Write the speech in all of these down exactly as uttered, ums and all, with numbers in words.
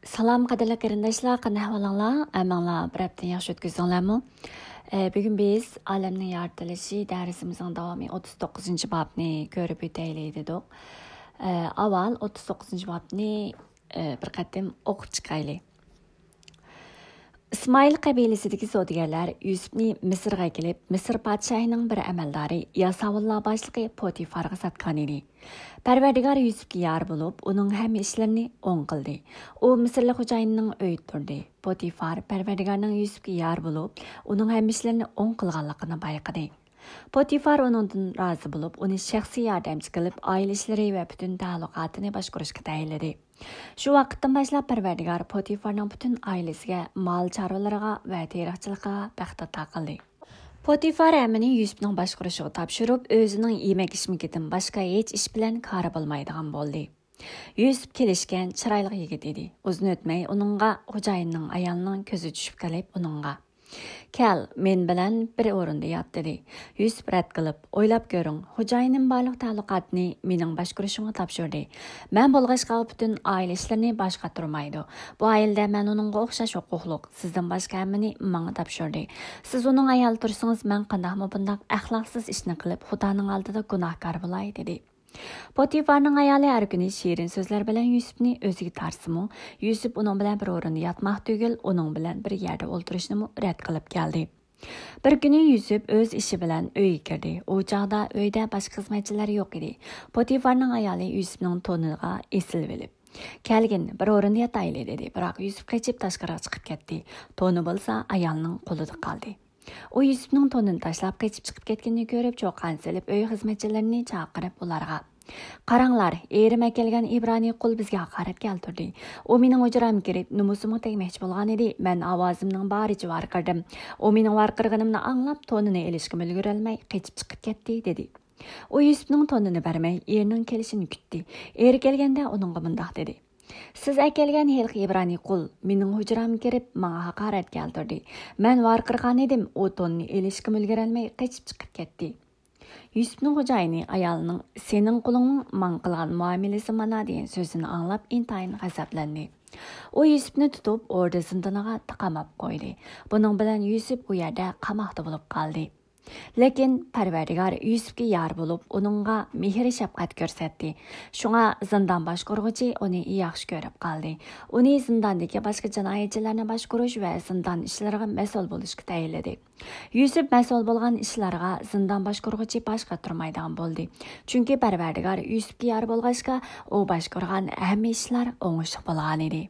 سالام قەدىرلىك قېرىنداشلار، قانداق ئەھۋالىڭلار؟ ھەممىڭلار بىر ھەپتىنى ياخشى ئۆتكۈزدۈڭلارمۇ؟ ئە، بۈگۈن بىز ئالەمنىڭ يارىتىلىشى دەرسىمىزنىڭ داۋامى ئوتتۇز توققۇزىنچى بابنى كۆرۈپ ئۆتەيلى دېدۇق. ئە، ئاۋۋال ئوتتۇز توققۇزىنچى بابنى، ئە، بىر قېتىم ئوقۇپ چىقايلى. ئىسمائىل قەبىلىسىدىكى سودىگەرلەر يۈسۈپنى مىسىرغا ئەكېلىپ، مىسىر پادىشاھىنىڭ بىر ئەمەلدارى، ياساۋۇللار باشلىقى پوتىفارغا ساتقان ئىدى. پەرۋەردىگار يۈسۈپكە يار بولۇپ، ئۇنىڭ ھەممە ئىشلىرىنى ئوڭ قىلدى. ئۇ مىسىرلىق خوجايىننىڭ ئۆيىدە تۇردى. پوتىفار پەرۋەردىگارنىڭ يۈسۈپكە يار بولۇپ، ئۇنىڭ ھەممە ئىشلىرىنى ئوڭ قىلغانلىقىنى بايقىدى. پوتىفار ئۇنىڭدىن رازى بولۇپ، ئۇنى شەخسىي ياردەمچى قىلىپ، ئائىلە ئىشلىرى ۋە پۈتۈن تەئەللۇقاتىنى باشقۇرۇشقا تەيىنلىدى. شۇ ۋاقىتتىن باشلاپ پەرۋەردىگار پوتىفارنىڭ پۈتۈن ئائىلىسىگە، مال چارۋىلىرىغا ۋە تېرىقچىلىقىغا بەخت ئاتا قىلدى. پوتىفار ھەممىنى يۈسۈپنىڭ باشقۇرۇشىغا تاپشۇرۇپ، ئۆزىنىڭ يېمەك-ئىچمىكىدىن باشقا ھېچ ئىش بىلەن كارى بولمايدىغان بولدى. يۈسۈپ كېلىشكەن، چىرايلىق يىگىت ئىدى. ئۇزۇن ئۆتمەي ئۇنىڭغا خوجايىننىڭ ئايالىنىڭ كۆزى چۈشۈپ قېلىپ، ئۇنىڭغا، «كەل، مەن بىلەن بىر ئورۇندا يات» دېدى. يۈسۈپ رەت قىلىپ، «ئويلاپ كۆرۈڭ، خوجايىنىم بارلىق تەئەللۇقاتنى مېنىڭ باشقۇرۇشۇمغا تاپشۇردى. مەن بولغاچقا، ئۇ پۈتۈن ئائىلە ئىشلىرىنى باش قاتۇرمايدۇ. بۇ ئائىلىدە مەن ئۇنىڭغا ئوخشاش ھوقۇقلۇق. سىزدىن باشقا ھەممىنى ماڭا تاپشۇردى. سىز ئۇنىڭ ئايالى تۇرسىڭىز، مەن قانداقمۇ بۇنداق ئەخلاقسىز ئىشنى قىلىپ، خۇدانىڭ ئالدىدا گۇناھكار بولاي؟» دېدى. پوتىفارنىڭ ئايالى ھەر كۈنى شېرىن سۆزلەر بىلەن يۈسۈپنى ئۆزىگە تارتسىمۇ، يۈسۈپ ئۇنىڭ بىلەن بىر ئورۇندا ياتماق تۈگۈل، ئۇنىڭ بىلەن بىر يەردە ئولتۇرۇشنىمۇ رەت قىلىپ كەلدى. بىر كۈنى يۈسۈپ ئۆز ئىشى بىلەن ئۆيگە كىردى. ئۇ چاغدا ئۆيدە باشقا خىزمەتچىلەر يوق ئىدى. پوتىفارنىڭ ئايالى يۈسۈپنىڭ تونىغا ئېسىلىۋېلىپ، «كەلگىن، بىر ئورۇندا ياتايلى» دېدى. بىراق يۈسۈپ قېچىپ تاشقىرىغا چىقىپ كەتتى. تونى بولسا ئايالنىڭ قولىدا قالدى. ئۇ يۈسۈپنىڭ تونىنى تاشلاپ قېچىپ چىقىپ كەتكىنىنى كۆرۈپ، چۇقان سېلىپ ئۆي خىزمەتچىلىرىنى چاقىرىپ ئۇلارغا، «قاراڭلار، ئېرىم ئەكەلگەن ئىبرانىي قۇل بىزگە ھاقارەت كەلتۈردى. ئۇ مېنىڭ ھۇجرامغا كىرىپ، نومۇسۇمغا تەگمەكچى بولغان ئىدى. مەن ئاۋازىمنىڭ بارىچە ۋارقىرىدىم. ئۇ مېنىڭ ۋارقىرىغىنىمنى ئاڭلاپ، تونىنى ئېلىشقىمۇ ئۈلگۈرەلمەي، قېچىپ چىقىپ كەتتى» دېدى. ئۇ يۈسۈپنىڭ تونىنى بەرمەي، ئېرىنىڭ كېلىشىنى كۈتتى. ئېرى كەلگەندە ئۇنىڭغا مۇنداق دېدى، «سىز ئەكەلگەن ھېلىقى ئىبرانىي قۇل مېنىڭ ھۇجرامغا كىرىپ، ماڭا ھاقارەت كەلتۈردى. مەن ۋارقىرىغان ئىدىم، ئۇ توننى ئېلىشقىمۇ ئۈلگۈرەلمەي قېچىپ چىقىپ كەتتى.» يۈسۈپنىڭ خوجايىنى ئايالىنىڭ «سېنىڭ قۇلۇڭنىڭ ماڭا قىلغان مۇئامىلىسى مانا» دېگەن سۆزىنى ئاڭلاپ ئىنتايىن غەزەپلەندى. ئۇ يۈسۈپنى تۇتۇپ، ئوردا زىندىنىغا قاماپ قويدى. بۇنىڭ بىلەن يۈسۈپ ئۇ يەردە قاماقتا بولۇپ قالدى. لېكىن پەرۋەردىگار يۈسۈپكە يار بولۇپ، ئۇنىڭغا مېھىر-شەپقەت كۆرسەتتى. شۇڭا زىندان باشقۇرغۇچى ئۇنى ياخشى كۆرۈپ قالدى. ئۇنى زىنداندىكى باشقا جىنايەتچىلەرنى باشقۇرۇش ۋە زىندان ئىشلىرىغا مەسئۇل بولۇشقا تەيىنلىدى. يۈسۈپ مەسئۇل بولغان ئىشلارغا زىندان باشقۇرغۇچى باش قاتۇرمايدىغان بولدى. چۈنكى پەرۋەردىگار يۈسۈپكە يار بولغاچقا، ئۇ باشقۇرغان ھەممە ئىشلار ئوڭۇشلۇق بولغانىدى.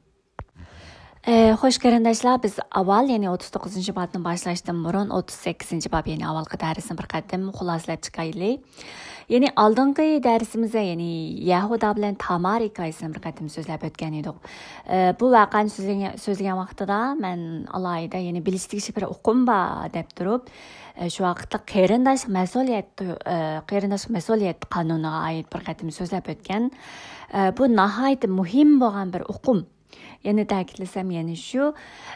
ئە، خوش قېرىنداشلار، بىز ئاۋۋال، يەنى ئوتتۇز توققۇزىنچى بابنى باشلاشتىن بۇرۇن، ئوتتۇز سەككىزىنچى باب، يەنى ئاۋۋالقى دەرسنى بىر قېتىم خۇلاسىلەپ چىقايلى. يەنى ئالدىنقى دەرسىمىزدە، يەنى يەھۇدا بىلەن تامار ھېكايىسىنى بىر قېتىم سۆزلەپ ئۆتكەن ئىدۇق. ئە، بۇ ۋەقەنى سۆزلىگەن، سۆزلىگەن ۋاقتىدا مەن ئالاھىدە، يەنى بىلىشلىك بىر ئۇقۇم بار دەپ تۇرۇپ، ئە، شۇ ۋاقىتتا قېرىنداش مەسئۇلىيەت، ئە، قېرىنداش مەسئۇلىيەت قانۇنىغا ئائىت بىر قېتىم سۆزلەپ ئۆتكەن. ئە، بۇ ناھايىتى مۇھىم بولغان بىر ئۇقۇم. يەنە تەكىتلىسەم، يەنە شۇ،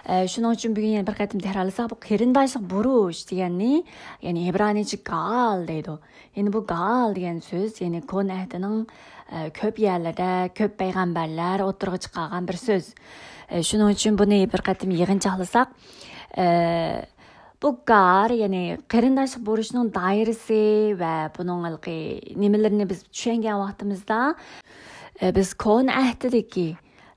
ئە، شۇنىڭ ئۈچۈن بۈگۈن يەنە بىر قېتىم تەكرارلىساق، بۇ قېرىنداشلىق بۇرچ دېگەننى، يەنى ئىبرانىيچە گال دەيدۇ. يەنى بۇ گال دېگەن سۆز، يەنى كونا ئەھدىنىڭ، ئە، كۆپ يەرلىرىدە كۆپ پەيغەمبەرلەر ئوتتۇرىغا چىقارغان بىر سۆز. ئە، شۇنىڭ ئۈچۈن بۇنى بىر قېتىم يىغىنچاقلىساق، ئە، بۇ گار، يەنى قېرىنداشلىق بۇرچنىڭ دائىرىسى ۋە بۇنىڭ ھېلىقى نېمىلىرىنى بىز چۈشەنگەن ۋاقتىمىزدا، ئە، بىز كونا ئەھدىدىكى،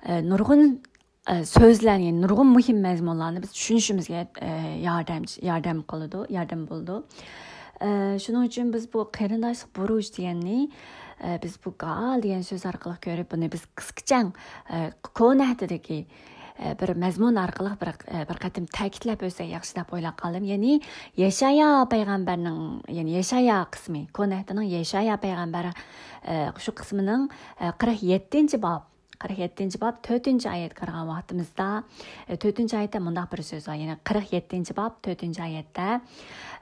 ئە، نۇرغۇن، ئە، سۆزلەرنى، يەنى نۇرغۇن مۇھىم مەزمۇنلارنى بىز چۈشىنىشىمىزگە، ئە، ياردەم، ياردەم قىلىدۇ، ياردەم بولىدۇ. ئە، شۇنىڭ ئۈچۈن بىز بۇ قېرىنداشلىق بۇرچ دېگەننى، ئە، بىز بۇ گال دېگەن سۆز ئارقىلىق كۆرۈپ، بۇنى بىز قىسقىچە، ئە، كونا ئەھدىدىكى، ئە، بىر مەزمۇن ئارقىلىق بىر، ئە، بىر قېتىم تەكىتلەپ ئۆتسەك ياخشى دەپ ئويلاپ قالدىم. يەنى يەشايا پەيغەمبەرنىڭ، يەنى يەشايا قىسمى، كونا ئەھدىنىڭ يەشايا پەيغەمبەر، ئە، شۇ قىسمىنىڭ، ئە، قىرىق يەتتىنچى باب، قىرىق يەتتىنچى باب، تۆتىنچى ئايەتكە قارىغان ۋاقتىمىزدا، ئە، تۆتىنچى ئايەتتە مۇنداق بىر سۆز بار. يەنى قىرىق يەتتىنچى باب، تۆتىنچى ئايەتتە،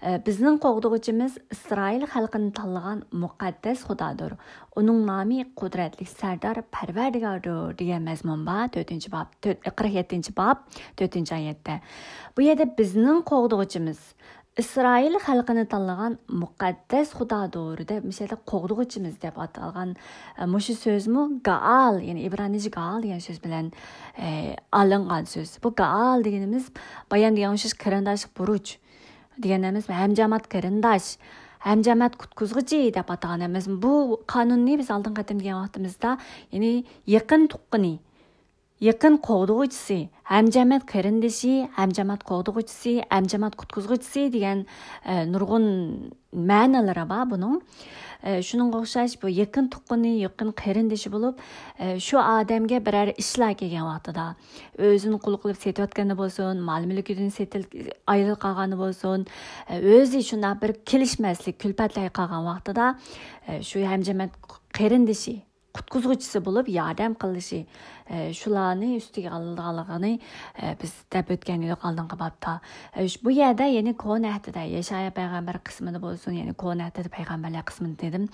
ئە، «بىزنىڭ قوغدىغۇچىمىز ئىسرائىل خەلقىنى تاللىغان مۇقەددەس خۇدادۇر. ئۇنىڭ نامى قۇدرەتلىك سەردار پەرۋەردىگاردۇر» دېگەن مەزمۇن بار. تۆتىنچى باب، تۆت، قىرىق يەتتىنچى باب، تۆتىنچى ئايەتتە. بۇ يەردە «بىزنىڭ قوغدىغۇچىمىز»، ئىسرائىل خەلقىنى تاللىغان مۇقەددەس خۇدادۇر دەپ، مۇشۇ يەردە قوغدىغۇچىمىز دەپ ئاتالغان، ئە، مۇشۇ سۆزمۇ گائال، يەنى ئىبرانىيچە گائال دېگەن سۆز بىلەن، ئە، ئالىنغان سۆز. بۇ گائال دېگىنىمىز بايام دېگەن ئوخشاش قېرىنداشلىق بۇرچ دېگەن ئەمەسمۇ؟ ھەمجامات قېرىنداش، ھەمجامات قۇتقۇزغۇچى دەپ ئاتىغان ئەمەسمۇ؟ بۇ قانۇننى بىز ئالدىنقى قېتىم دېگەن ۋاقتىمىزدا، يەنى يېقىن تۇغقىنى، يېقىن قوغدىغۇچىسى، ھەمجامەت قېرىندىشى، ھەمجامات قوغدىغۇچىسى، ھەمجامات قۇتقۇزغۇچىسى دېگەن، ئە، نۇرغۇن مەنىلىرى بار بۇنىڭ. ئە، شۇنىڭغا ئوخشاش بۇ يېقىن تۇغقىنى، يېقىن قېرىندىشى بولۇپ، ئە، شۇ ئادەمگە بىرەر ئىشلار كەلگەن ۋاقتىدا، ئۆزىنى قۇل قىلىپ سېتىۋەتكەندە بولسۇن، مال مۈلكىدىن سېتىل-، ئايرىلىپ قالغاندا بولسۇن، ئە، ئۆزى شۇنداق بىر كېلىشمەسلىك، كۈلپەتلەر قالغان ۋاقتىدا، ئە، شۇ ھەمجامەت قېرىندىشى، قۇتقۇزغۇچىسى بولۇپ ياردەم قىلىشى، ئە، شۇلارنى ئۈستىگە ئالىدىغانلىقىنى، ئە، بىز دەپ ئۆتكەن ئىدۇق ئالدىنقى بابتا. ئە، ش-، بۇ يەردە يەنە كونا ئەھدىدە يەشايا پەيغەمبەر قىسمىدا بولسۇن، يەنى كونا ئەھدىدە پەيغەمبەرلەر قىسمىدا دېدىم.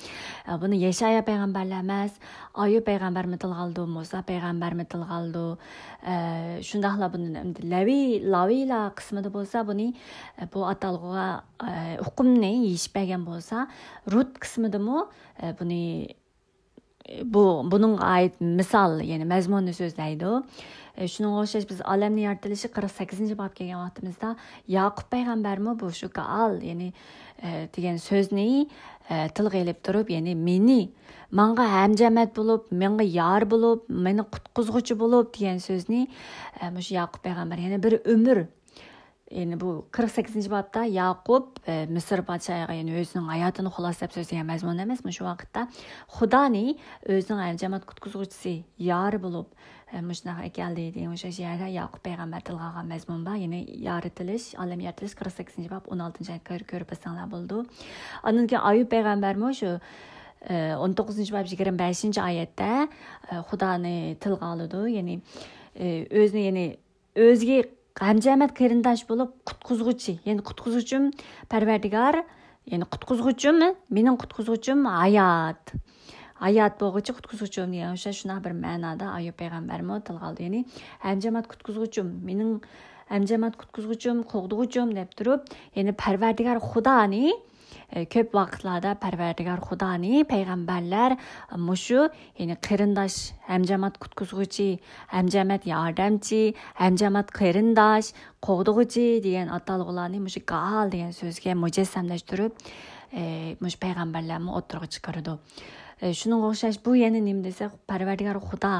ئە، بۇنى يەشايا پەيغەمبەرلا ئەمەس، ئايۇب پەيغەمبەرمۇ تىلغا ئالىدۇ، مۇسا پەيغەمبەرمۇ تىلغا ئالىدۇ. ئە، شۇنداقلا بۇنى ئەمدى لەۋى، لاۋىيلار قىسمىدا بولسا بۇنى، ئە، بۇ ئاتالغۇغا، ئە، ئۇقۇمنى يېشىپ بەرگەن بولسا، رۇت قىسمىدىمۇ، ئە، بۇنى بۇ، بۇنىڭغا ئائىت مىسال، يەنى مەزمۇننى سۆزلەيدۇ. ئە، شۇنىڭغا ئوخشاش بىز ئالەمنى يارىتىلىشى قىرىق سەككىزىنچى بابقا كەلگەن ۋاقتىمىزدا ياقۇپ پەيغەمبەرمۇ بۇ شۇ گائال، يەنى، ئە، دېگەن سۆزنى، ئە، تىلغا ئېلىپ تۇرۇپ، يەنى مېنى، ماڭا ھەمجامەت بولۇپ، ماڭا يار بولۇپ، مېنى قۇتقۇزغۇچى بولۇپ دېگەن سۆزنى، ئە، مۇشۇ ياقۇپ پەيغەمبەر يەنە بىر ئۆمۈر يەنى بۇ قىرىق سەككىزىنچى بابتا ياقۇپ، ئە، مىسىر پادىشاھىغا، يەنى ئۆزىنىڭ ھاياتىنى خۇلاسە دەپ سۆزلىگەن مەزمۇن ئەمەس. مۇشۇ ۋاقىتتا خۇدانى ئۆزىنىڭ ھەمجامات قۇتقۇزغۇچىسى، يارى بولۇپ، ئە، مۇشۇنداق ئەكەلدى دېگەن ئوخشاش يەردە ياقۇپ پەيغەمبەر تىلغا ئالغان مەزمۇن بار. يەنى يارىتىلىش، ئالەم يارىتىلىش قىرىق سەككىزىنچى باب ئون ئالتىنچى ئايەت كۆر-، كۆرۈپ بەرسەڭلار بولىدۇ. ئاندىن كېيىن ئايۇب پەيغەمبەرمۇ شۇ، ئە، ئون توققۇزىنچى باب يىگىرمە بەشىنچى ئايەتتە، ئە، خۇدانى تىلغا ئالىدۇ. يەنى، ئە، ئۆزىنى، يەنى ئۆزىگە ھەمجامەت قېرىنداش بولۇپ، قۇتقۇزغۇچى، يەنى قۇتقۇزغۇچۇم پەرۋەردىگار، يەنى قۇتقۇزغۇچۇم، مېنىڭ قۇتقۇزغۇچۇم ھايات. ھايات بولغۇچى قۇتقۇزغۇچۇم دېگەن ئوخشاش شۇنداق بىر مەنادا ئايۇب پەيغەمبەرمۇ تىلغا ئالدى. يەنى ھەمجامات قۇتقۇزغۇچۇم، مېنىڭ ھەمجامات قۇتقۇزغۇچۇم، قوغدىغۇچۇم دەپ تۇرۇپ، يەنى پەرۋەردىگار خۇدانى، ئە، كۆپ ۋاقىتلاردا پەرۋەردىگار خۇدانى پەيغەمبەرلەر مۇشۇ، يەنى قېرىنداش، ھەمجامات قۇتقۇزغۇچى، ھەمجامەت ياردەمچى، ھەمجامات قېرىنداش، قوغدىغۇچى دېگەن ئاتالغۇلارنى مۇشۇ گائال دېگەن سۆزگە مۇجەسسەملەشتۈرۈپ، ئە، مۇشۇ پەيغەمبەرلەرمۇ ئوتتۇرىغا چىقىرىدۇ. ئە، شۇنىڭغا ئوخشاش بۇ يەنە نېمە دېسەك، پەرۋەردىگار خۇدا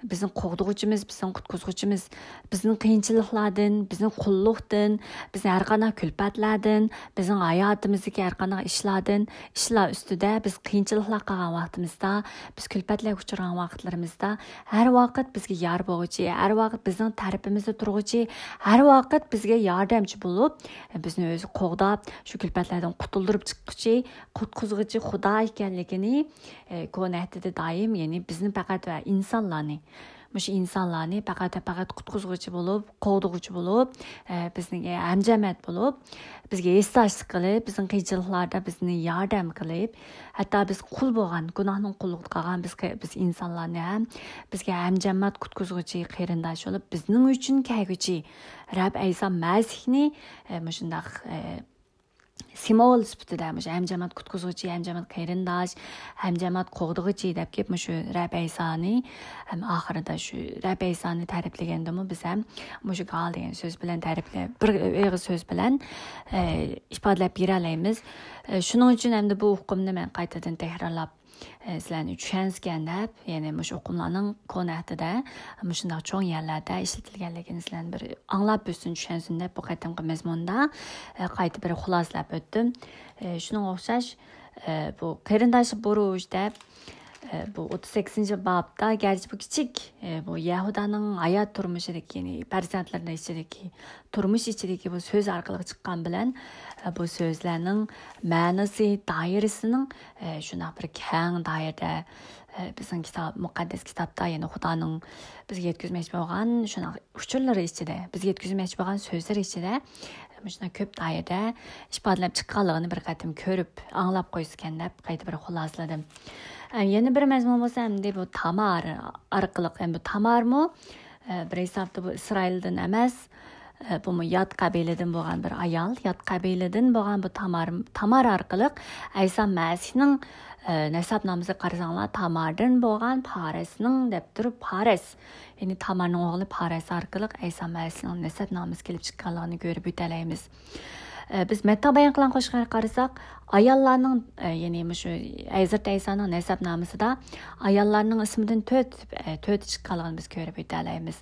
بىزنىڭ قوغدىغۇچىمىز، بىزنىڭ قۇتقۇزغۇچىمىز، بىزنى قىيىنچىلىقلاردىن، بىزنى قۇللۇقتىن، بىزنى ھەر قانداق كۈلپەتلەردىن، بىزنىڭ ھاياتىمىزدىكى ھەر قانداق ئىشلاردىن، ئىشلار ئۈستىدە بىز قىيىنچىلىقلار قالغان ۋاقتىمىزدا، بىز كۈلپەتلەرگە ئۇچرىغان ۋاقىتلىرىمىزدا ھەر ۋاقىت بىزگە يار بولغۇچى، ھەر ۋاقىت بىزنىڭ تەرىپىمىزدە تۇرغۇچى، ھەر ۋاقىت بىزگە ياردەمچى بولۇپ، بىزنى ئۆزى قوغداپ، شۇ كۈلپەتلەردىن قۇتۇلدۇرۇپ چىققۇچى، قۇتقۇزغۇچى خۇدا ئىكەنلىكىنى، ئە، كونا ئەھدىدە دائىم، يەنى بىزنى پەقەت ۋە ئىنسانلارنى، مۇشۇ ئىنسانلارنى پەقەت ۋە پەقەت قۇتقۇزغۇچى بولۇپ، قوغدىغۇچى بولۇپ، ئە، بىزنىڭ ھەمجامەت بولۇپ، بىزگە ھېسداشلىق قىلىپ، بىزنىڭ قىيىنچىلىقلاردا بىزنى ياردەم قىلىپ، ھەتتا بىز قۇل بولغان، گۇناھنىڭ قۇللۇقىدا قالغان بىز، بىز ئىنسانلارنى ھەم بىزگە ھەمجامەت قۇتقۇزغۇچى قېرىنداش بولۇپ، بىزنىڭ ئۈچۈن كەلگۈچى رەب ئەيسا مەسىھنى، ئە، مۇشۇنداق، ئە، سىمۋول سۈپىتىدە مۇشۇ ھەمجامات قۇتقۇزغۇچى، ھەمجامات قېرىنداش، ھەمجامات قوغدىغۇچى دەپ كېلىپ، مۇشۇ رەب ئەيسانى ھەم ئاخىرىدا شۇ رەب ئەيسانى تەرىپلىگەندىمۇ بىز ھەم مۇشۇ گائال دېگەن سۆز بىلەن تەرىپلە-، بىر ئېغىز سۆز بىلەن، ئە، ئىپادىلەپ بېرەلەيمىز. ئە، شۇنىڭ ئۈچۈن ئەمدى بۇ ئۇقۇمنى مەن قايتىدىن تەكرارلاپ، ئە، سىلەرنى چۈشەنسىكەن دەپ، يەنى مۇشۇ ئۇقۇملارنىڭ كونا ئەھدىدە مۇشۇنداق چوڭ يەرلەردە ئىشلىتىلگەنلىكىنى سىلەرنى بىر ئاڭلاپ ئۆتسۇن، چۈشەنسۇن دەپ بۇ قېتىمقى مەزمۇندا، ئە، قايتا بىر خۇلاسىلەپ ئۆتتۈم. ئە، شۇنىڭغا ئوخشاش، ئە، بۇ قېرىنداش بۇرچ دەپ، ئە، بۇ ئوتتۇز سەككىزىنچى بابتا، گەرچە بۇ كىچىك، ئە، بۇ يەھۇدانىڭ ھايات تۇرمۇشىدىكى، يەنى پەرزەنتلىرىنىڭ ئىچىدىكى، تۇرمۇش ئىچىدىكى بۇ سۆز ئارقىلىق چىققان بىلەن، ئە، بۇ سۆزلەرنىڭ مەنىسى دائىرىسىنىڭ، ئە، شۇنداق بىر كەڭ دائىرىدە، ئە، بىزنىڭ كىتاب، مۇقەددەس كىتابتا، يەنى خۇدانىڭ بىزگە يەتكۈزمەكچى بولغان شۇنداق ئۇچۇرلىرى ئىچىدە، بىزگە يەتكۈزمەكچى بولغان سۆزلىرى ئىچىدە، مۇشۇنداق كۆپ دائىرىدە ئىپادىلەپ چىققانلىقىنى بىر قېتىم كۆرۈپ، ئاڭلاپ قويسىكەن دەپ قايتا بىر خۇلاسىلىدىم. ئە، يەنە بىر مەزمۇن بولسا، ئەمدى بۇ تامار ئارقىلىق، ئەمدى بۇ تامارمۇ، ئە، بىر ھېسابتا بۇ ئىسرائىلدىن ئەمەس، ئە، بۇمۇ يات قەبىلىدىن بولغان بىر ئايال، يات قەبىلىدىن بولغان بۇ تامار، تامار ئارقىلىق ئەيسا مەسىھنىڭ، ئە، نەسەبنامىسىغا قارىساڭلار، تاماردىن بولغان، پارەسنىڭ دەپ تۇرۇپ، پارەس، يەنى تامارنىڭ ئوغلى پارەس ئارقىلىق ئەيسا مەسىھنىڭ نەسەبنامىسى كېلىپ چىققانلىقىنى كۆرۈپ ئۆتەلەيمىز. ئە، بىز مەتتا بايان قىلغان قوشاقلارغا قارىساق، ئاياللارنىڭ، ئە، يەنى مۇشۇ ھەزرىتى ئەيسانىڭ نەسەبنامىسىدا ئاياللارنىڭ ئىسمىدىن تۆت، ئە، تۆتى چىققانلىقىنى بىز كۆرۈپ ئۆتەلەيمىز.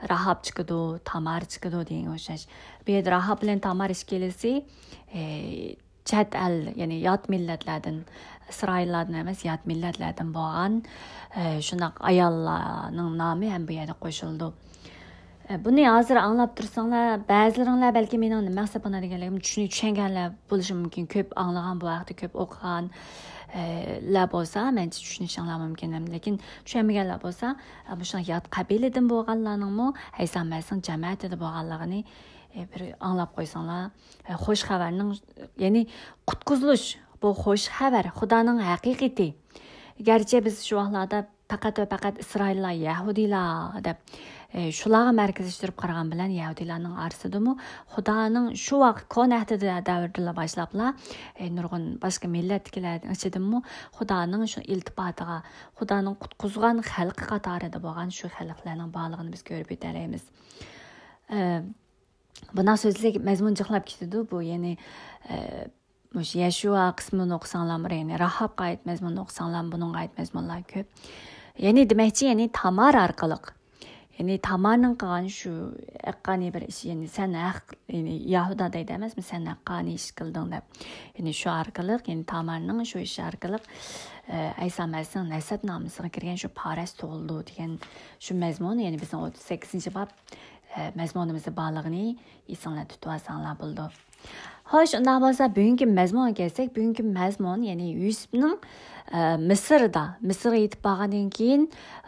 راھاب چىقىدۇ، تامار چىقىدۇ دېگەنگە ئوخشاش. بۇ يەردە راھاب بىلەن تامار ئىككىلىسى، ئە، چەت ئەل، يەنى يات مىللەتلەردىن، ئىسرائىللاردىن ئەمەس، يات مىللەتلەردىن بولغان، ئە، شۇنداق ئاياللارنىڭ نامى ھەم بۇ يەردە قوشۇلىدۇ. ئە، بۇنى ھازىر ئاڭلاپ تۇرساڭلار، بەزىلىرىڭلار بەلكى مېنىڭ نېمە مەقسەت بىلەن دېگەنلىكىمنى چۈشىنى-، چۈشەنگەنلەر بولۇشى مۇمكىن. كۆپ ئاڭلىغان، بۇ ھەقتە كۆپ ئوقۇغان، ئە، لەر بولسا، مەنچە چۈشىنىشىڭلار مۇمكىن. لېكىن چۈشەنمىگەنلەر بولسا، ئە، مۇشۇنداق يات قەبىلىدىن بولغانلارنىڭمۇ ئەيسا مەسىھنىڭ جەمەتىدە بولغانلىقىنى، ئە، بىر ئاڭلاپ قويساڭلار. ئە، خوش خەۋەرنىڭ، يەنى قۇتقۇزۇلۇش، بۇ خوش خەۋەر، خۇدانىڭ ھەقىقىتى. گەرچە بىز شۇ ۋاقىتلاردا پەقەت ۋە پەقەت ئىسرائىللار، يەھۇدىيلار دەپ، ئە، شۇلارغا مەركەزلەشتۈرۈپ قارىغان بىلەن، يەھۇدىيلارنىڭ ئارىسىدىمۇ خۇدانىڭ شۇ ۋاقىت كونا ئەھدىدە دەۋردىلا باشلاپلا، ئە، نۇرغۇن باشقا مىللەتتىكىلەرنىڭ ئىچىدىمۇ خۇدانىڭ شۇ ئىلتىپاتىغا، خۇدانىڭ قۇتقۇزغان خەلقى قاتارىدا بولغان شۇ خەلقلەرنىڭ بارلىقىنى بىز كۆرۈپ ئۆتەلەيمىز. ئە، بۇنداق سۆزلىسەك، مەزمۇن جىقلاپ كېتىدۇ. بۇ، يەنى، ئە، مۇشۇ يەشۇا قىسمىنى ئوقۇساڭلارمۇ، يەنى راھابقا ئائىت مەزمۇننى ئوقۇساڭلار، بۇنىڭغا ئائىت مەزمۇنلار كۆپ. يەنى دېمەكچى، يەنى تامار ئارقىلىق. يەنى تامارنىڭ قىلغان شۇ ھەققانىي بىر ئىشى، يەنى سەن ھەق، يەنى يەھۇدا دەيدۇ ئەمەسمۇ، سەن ھەققانىي ئىش قىلدىڭ دەپ. يەنى شۇ ئارقىلىق، يەنى تامارنىڭ شۇ ئىشى ئارقىلىق، ئە، ئەيسا مەسىھنىڭ نەسەبنامىسىغا كىرگەن شۇ پارەس تۇغۇلىدۇ دېگەن شۇ مەزمۇن، يەنى بىزنىڭ ئوتتۇز سەككىزىنچى باب، ئە، مەزمۇنىمىزدا بارلىقىنى ئېسىڭلاردا تۇتۇۋالساڭلار بولىدۇ. خوش، ئۇنداق بولسا بۈگۈنكى مەزمۇنغا كەلسەك، بۈگۈنكى مەزمۇن، يەنى يۈسۈپنىڭ، ئە، مىسىردا، مىسىرغا يېتىپ بارغاندىن كېيىن،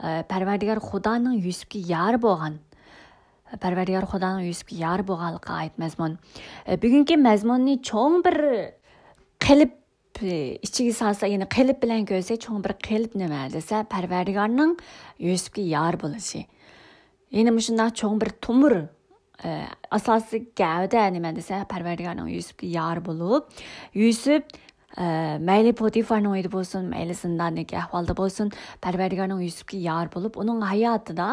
ئە، پەرۋەردىگار خۇدانىڭ يۈسۈپكە يار بولغان، پەرۋەردىگار خۇدانىڭ يۈسۈپكە يار بولغانلىقىغا ئائىت مەزمۇن. ئە، بۈگۈنكى مەزمۇننى چوڭ بىر قېلىپ ئىچىگە سالسا، يەنى قېلىپ بىلەن كۆرسە، چوڭ بىر قېلىپ نېمە دېسە، پەرۋەردىگارنىڭ يۈسۈپكە يار بولۇشى. يەنى مۇشۇنداق چوڭ بىر تومۇر، ئە، ئاساسىي گەۋدە نېمە دېسە، پەرۋەردىگارنىڭ يۈسۈپكە يار بولۇپ، يۈسۈپ، ئە، مەيلى پوتىفارنىڭ ئۆيىدە بولسۇن، مەيلى زىنداندىكى ئەھۋالدا بولسۇن، پەرۋەردىگارنىڭ يۈسۈپكە يار بولۇپ، ئۇنىڭ ھاياتىدا،